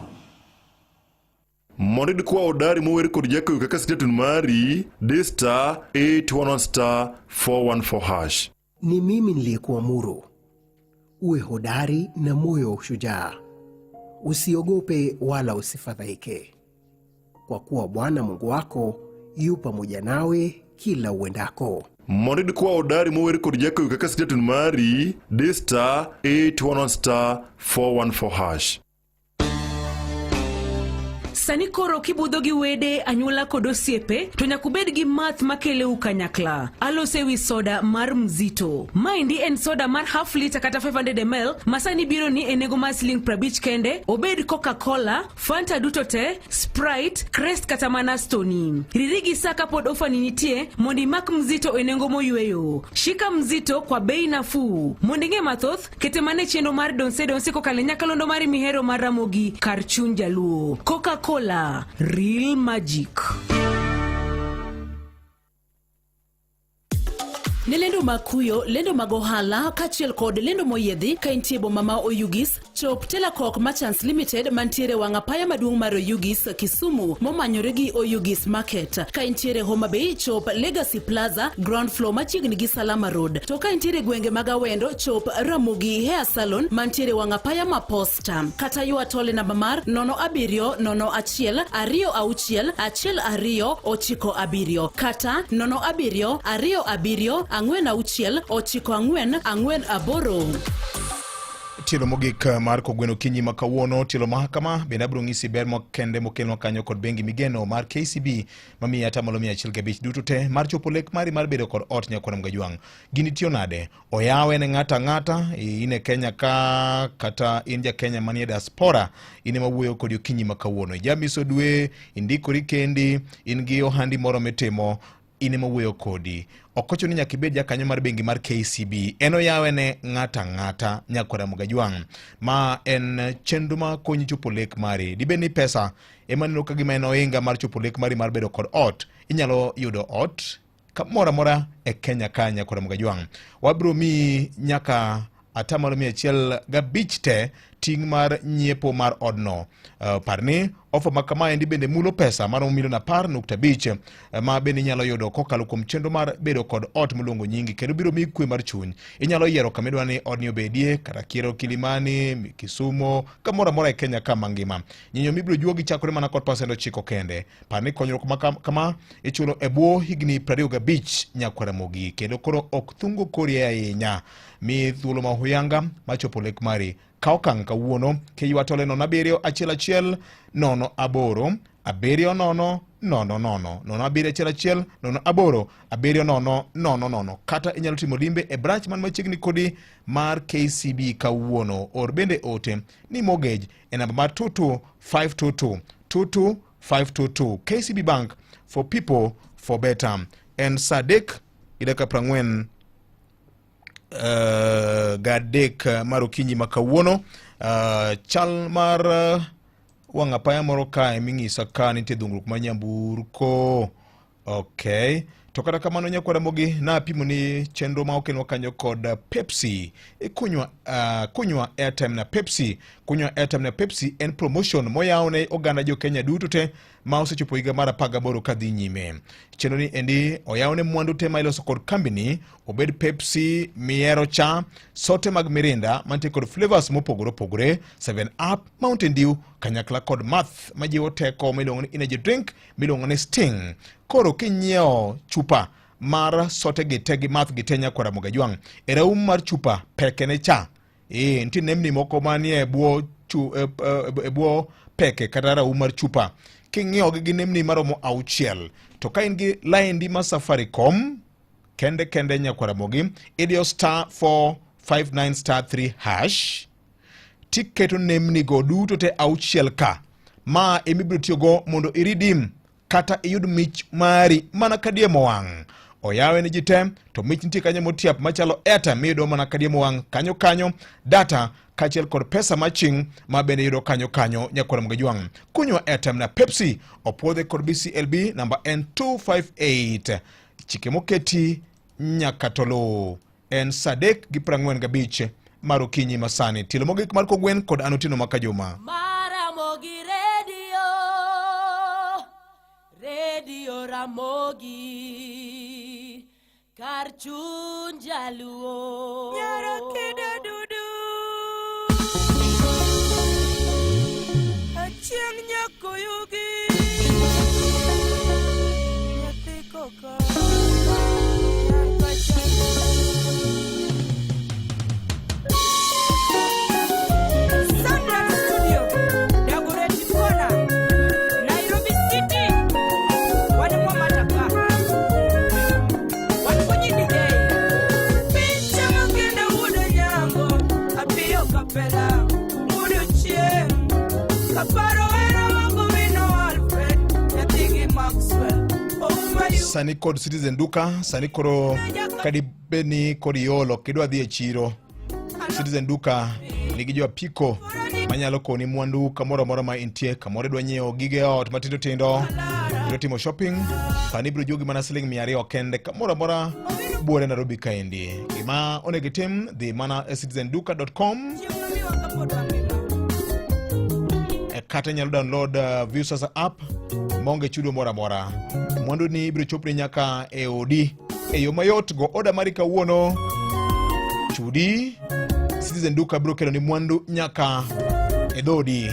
Mondo iyud kwa odari mower kod jakoyo kaka statement mari, di star 811 star 414 hash. Ni mimi niliyekuamuru uwe hodari na moyo wa ushujaa, usiogope wala usifadhaike, kwa kuwa Bwana Mungu wako yu pamoja nawe kila uendako. Mondo iyud kwa odari mower kod jakoyo kaka statement mari, di star 811 star 414 hash. Sani koro kibudho gi wede, anyuola kod osiepe, to nyaka ubed gi math makelou kanyakla. Aloso ewi soda mar Mzito. Maendi en soda mar half litre kata 500 ml ma sani biro ni e nengo mar siling 50 kende, obed Coca-Cola, Fanta duto te, Sprite, Krest kata mana Stony. Riri gi sa kapod ofani nitie mondo imak Mzito e nengo moyweyo. Shika Mzito kwa bei nafuu. Mondo ing'e mathoth, kete mana e chenro mar donse donse kokalo e nyakalondo mari mihero mar Ramogi kar chuny jaluo. Coca-Cola, real magic. Ne lendo mag kuyo, lendo mag ohala kaachiel kod lendo moyiedhi ka intie boma ma Oyugis, chop Telakok Merchants Limited mantiere wang' apaya maduong' mar Oyugis, Kisumu momanyore gi Oyugis Market. Ka intiere Homa Bay, chop Legacy Plaza, ground floor machiegni gi Salama Road. To ka intiere gwenge mag Awendo, chop Ramogi Hair Salon mantiere wang' apaya ma Posta. Kata ywa tol e namba mar 0701 26 12 97 kata 07 27 46 94 48. Tielo mogik mar kogweno okinyi ma kawuono, tielo mahakama bende abiro ng'isi ber makende mokelnwa kanyo kod bengi migeno mar KCB mamiyi atamalo 105 duto te mar chopo lek mari mar bedo kod ot nyakwar Mgajwang'. Gini tiyo nade? Oyawe ne ng'ato ang'ata, in e Kenya ka kata in ja Kenya manie diaspora, in ema wuoyo kodi okinyi ma kawuono. Ijamiso dwe, indikori kendi, in gi ohandi moro mitimo, in ema wuoyo kodi. Ok ochuno ni nyaka ibed jakanyo mar bengi mar KCB. En oyawe ne ng'ato ang'ata nyakwar Mgajwang'. Ma en chenro ma konyi chopo lek mari. Dibed ni pesa ema neno ka gima en ohinga mar chopo lek mari mar bedo kod ot. Inyalo yudo ot. Kamoro amora e Kenya ka nyakwara Mgajwang'. Wabiro miyi nyaka atamalo 105 te ting' mar nyiepo mar odno. Par ni ofa ma kamaendi bende mulo pesa maromo milion 10.5 ma bende inyalo yudo kokalo kuom chenro mar bedo kod ot miluongo nyingi, kendo biro miyi kwe mar chuny. Inyalo yiero kama idwa ni odni obedie, kata kiero Kilimani, Kisumo, kamoro amora e Kenya ka mangima. Nyinyo mibiro juogi chakore mana kod pasent 9 kende. Par ni konyruok ma kama ichulo e bwo higni 25 nyakwara Ramogi, kendo koro ok thungo kori ahinya. Mi thuolo ma huyanga machopo lek mari. Kaw okang' kawuono kiywa tole 0 7 1 1 0 8 7 0 0 0 0 7 1 1 0 8 7 0 0 0, kata inyalo timo limbe e branch man machiegni kodi mar KCB kawuono. Or bende ote ni mortgage e namba mar 22522 22522. KCB Bank, for people, for better. En saa 3 gi dakika 43 mar okinyi ma kawuono. Chal mar wang' apaya moro kae ming'isa ka nitie dhungruok mar nyamburko. Okay. To kata kamano nyakwara Ramogi, napimo ni chenro ma okelnwa kanyo kod Pepsi. Kunywa kunywa airtime na Pepsi. Kunywa airtime na Pepsi en promotion moyaw ne oganda jo Kenya duto te ma osechopo higa mar 18 kadhi nyime. Chenro ni endi oyaw ne mwandu te ma iloso kod kambini, obed Pepsi, miero cha, sote mag Mirinda mantie kod flavors mopogore opogore, 7 Up, Mountain Dew, kanyakla kod math majiwo teko miluongo ni energy drink miluongo ni Sting. Koro kinyiewo chupa mar sote gi te gi math gi te nyakwara Ramogi Ajwang', e raum mar chupa peke ne cha. Nitie nemni moko manie bwo e bwo peke kata raum mar chupa. King'iewogi gi nemni maromo 6, to ka in gi laindi mar Safaricom kende kende nyakwara Ramogi, idiyo star 459 star 3 hash tiketo nemni go duto te 6 ka ma emibiro tiyogo mondo iridim kata iyud mich mari mana kadiemo wang'. Oyawe ne ji te, to mich nitie kanyo motiap machalo airtime miyudo mana kadiemo wang' kanyo kanyo, data kaachiel kod pesa maching' ma bende yudo kanyo kanyo nyakwara Ramogi Ajwang'. Kunywa airtime na Pepsi opuodhe kod BCLB namba en 258. Chike moketi nyaka to luw. En saa 3:45 mar okinyi masani. Tielo mogik mar Kogwen kod an Otieno Makajuma. Maramogi Radio, Radio Ramogi, kar chuny jaluo. Nyarakido dudu, achieng' nyakoyugi, nyathi koko. Sandra Studio, Dagoretti Corner, Nairobi City. Wan Mwamataka. Wan Konyi DJ. Picha makende wuod Onyango, Apiyo Kapela, wuod Ochieng'. Kaparo hera wago wino Alfred, nyathigi Maxwell. Ouma yu- Sani kod Citizen Duka, sani koro kadibed ni kod iolo kidwa dhi e chiro, Citizen Duka nigi jo apiko manyalo koni mwandu kamoro amora ma intie, kamoro idwa nyiewo gige ot matindo tindo, idwa timo shopping, sani ibiro juogi mana siling 200 kende kamoro amora buore Nairobi kaendi. Gima onego itim, dhi mana e citizenduka.com kata inyalo download Viusasa app maonge chudo moro amora. Mwandu ni ibiro chopni nyaka e odi e yo mayot. Go oda mari kawuono, chudi Citizen Duka biro kelo ni mwandu nyaka e dhodi.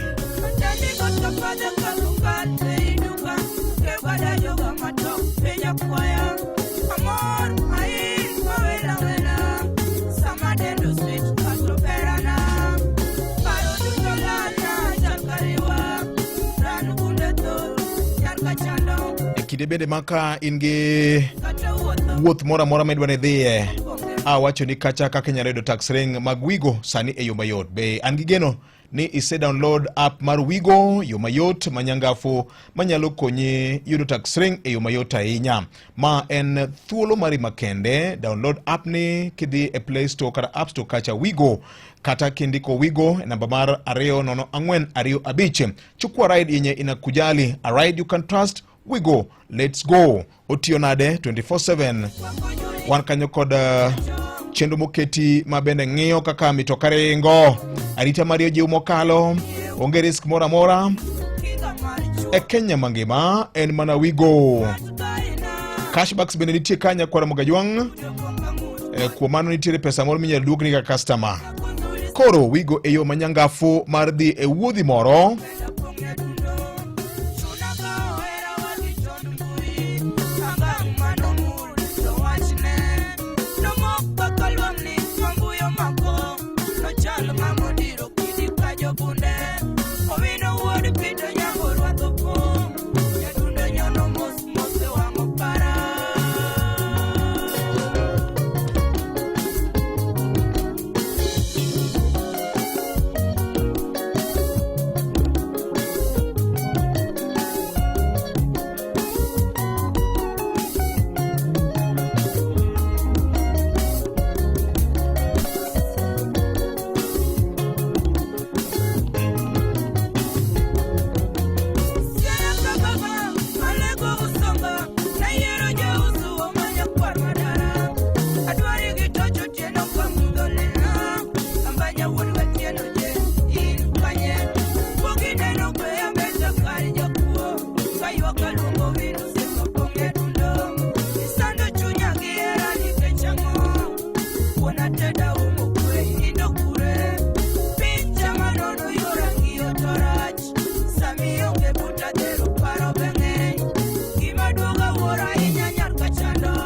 E kinde bende ma ka in gi wuoth moro amora ma idwa ni idhiye, awacho ni kacha kaka inyalo yudo tax ring mag Wigo sani e yo mayot. Be an gi geno ni ise download app mar Wigo, yo mayot manyangafu manyalo konyi yudo tax ring e yo mayot ahinya. Ma en thuolo mari makende. Download app ni kidhi e Play Store kata App Store kacha Wigo, kata kindiko Wigo e namba mar 20425. Chukua ride yenye inakujali, a ride you can trust. We go, let's go. Otiyo nade 24/7. Wan kanyo kod chenro moketi ma bende ng'iyo kaka mitoka ringo, arita mar ojiw mokalo, onge risk moro amora e Kenya mangima, en mana Wigo. Cashbacks bende nitie kanya kwara Mogajwang'. Kuom mano nitiere pesa moro minyalo duokni kaka customer. Koro Wigo e yo manyangafu mar dhi e wuodhi moro.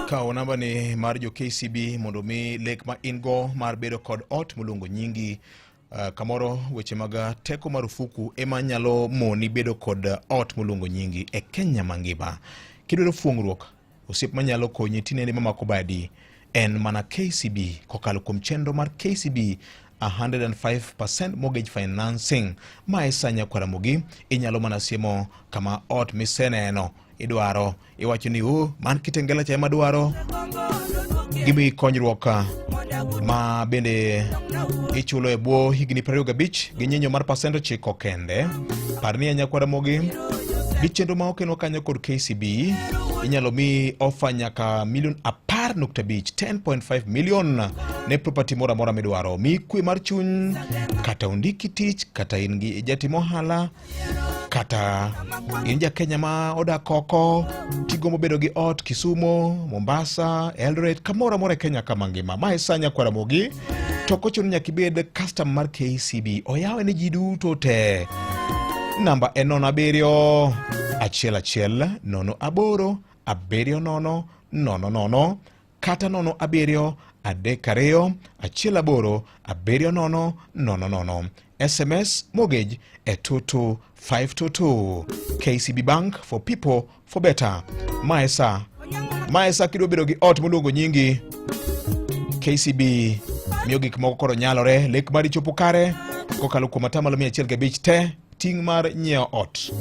Kawo namba ni mar jo KCB mondo mi lek ma in go mar bedo kod ot moluongo nyingi. Kamoro weche mag teko marufuku ema nyalo moni bedo kod ot moluongo nyingi e Kenya mangima. Kidwaro fuong'ruok, osiep manyalo konyi tinende mamako badi en mana KCB kokalo kuom chenro mar KCB 105% mortgage financing. Ma e sa nyakwar Ramogi, inyalo mana siemo kama ot miseneno idwaro, iwacho ni o man Kitengela cha ema dwaro, gimiyi konyruok ma bende ichulo e bwo higni 25 gi nyinyo mar pasent 9 kende. Par ni nyakwar Ramogi gi chenro ma okenwa kanyo kod KCB inyalo mi ofa nyaka milion 10.5, 10.5 million ne property moro amora midwaro. Mi kwe mar chuny, kata ondiki tich, kata in gi jatim ohala, kata in ja Kenya ma odak oko tigombo bedo gi ot Kisumu, Mombasa, Eldoret, kamoro amora e Kenya kama ngima. Ma e sa nyakwar Ramogi. To ok ochuno nyaka ibed custom mar KCB. Oyawe ne ji duto te. Namba en 0 7 1 0 8 7 0 0 0 kata 0 7 3 2 1 8 7 0 0 0. SMS mortgage e 22522. KCB Bank, for people for better. Ma e sa. Ma e sa kidwa bedo gi ot moluongo nyingi. KCB miyo gik moko koro nyalore. Lek mari chopo kare kokalo kuom atamalo 105 te ting' mar nyiewo ot.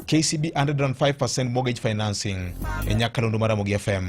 KCB 105% mortgage financing e nyakalondo mar Ramogi FM.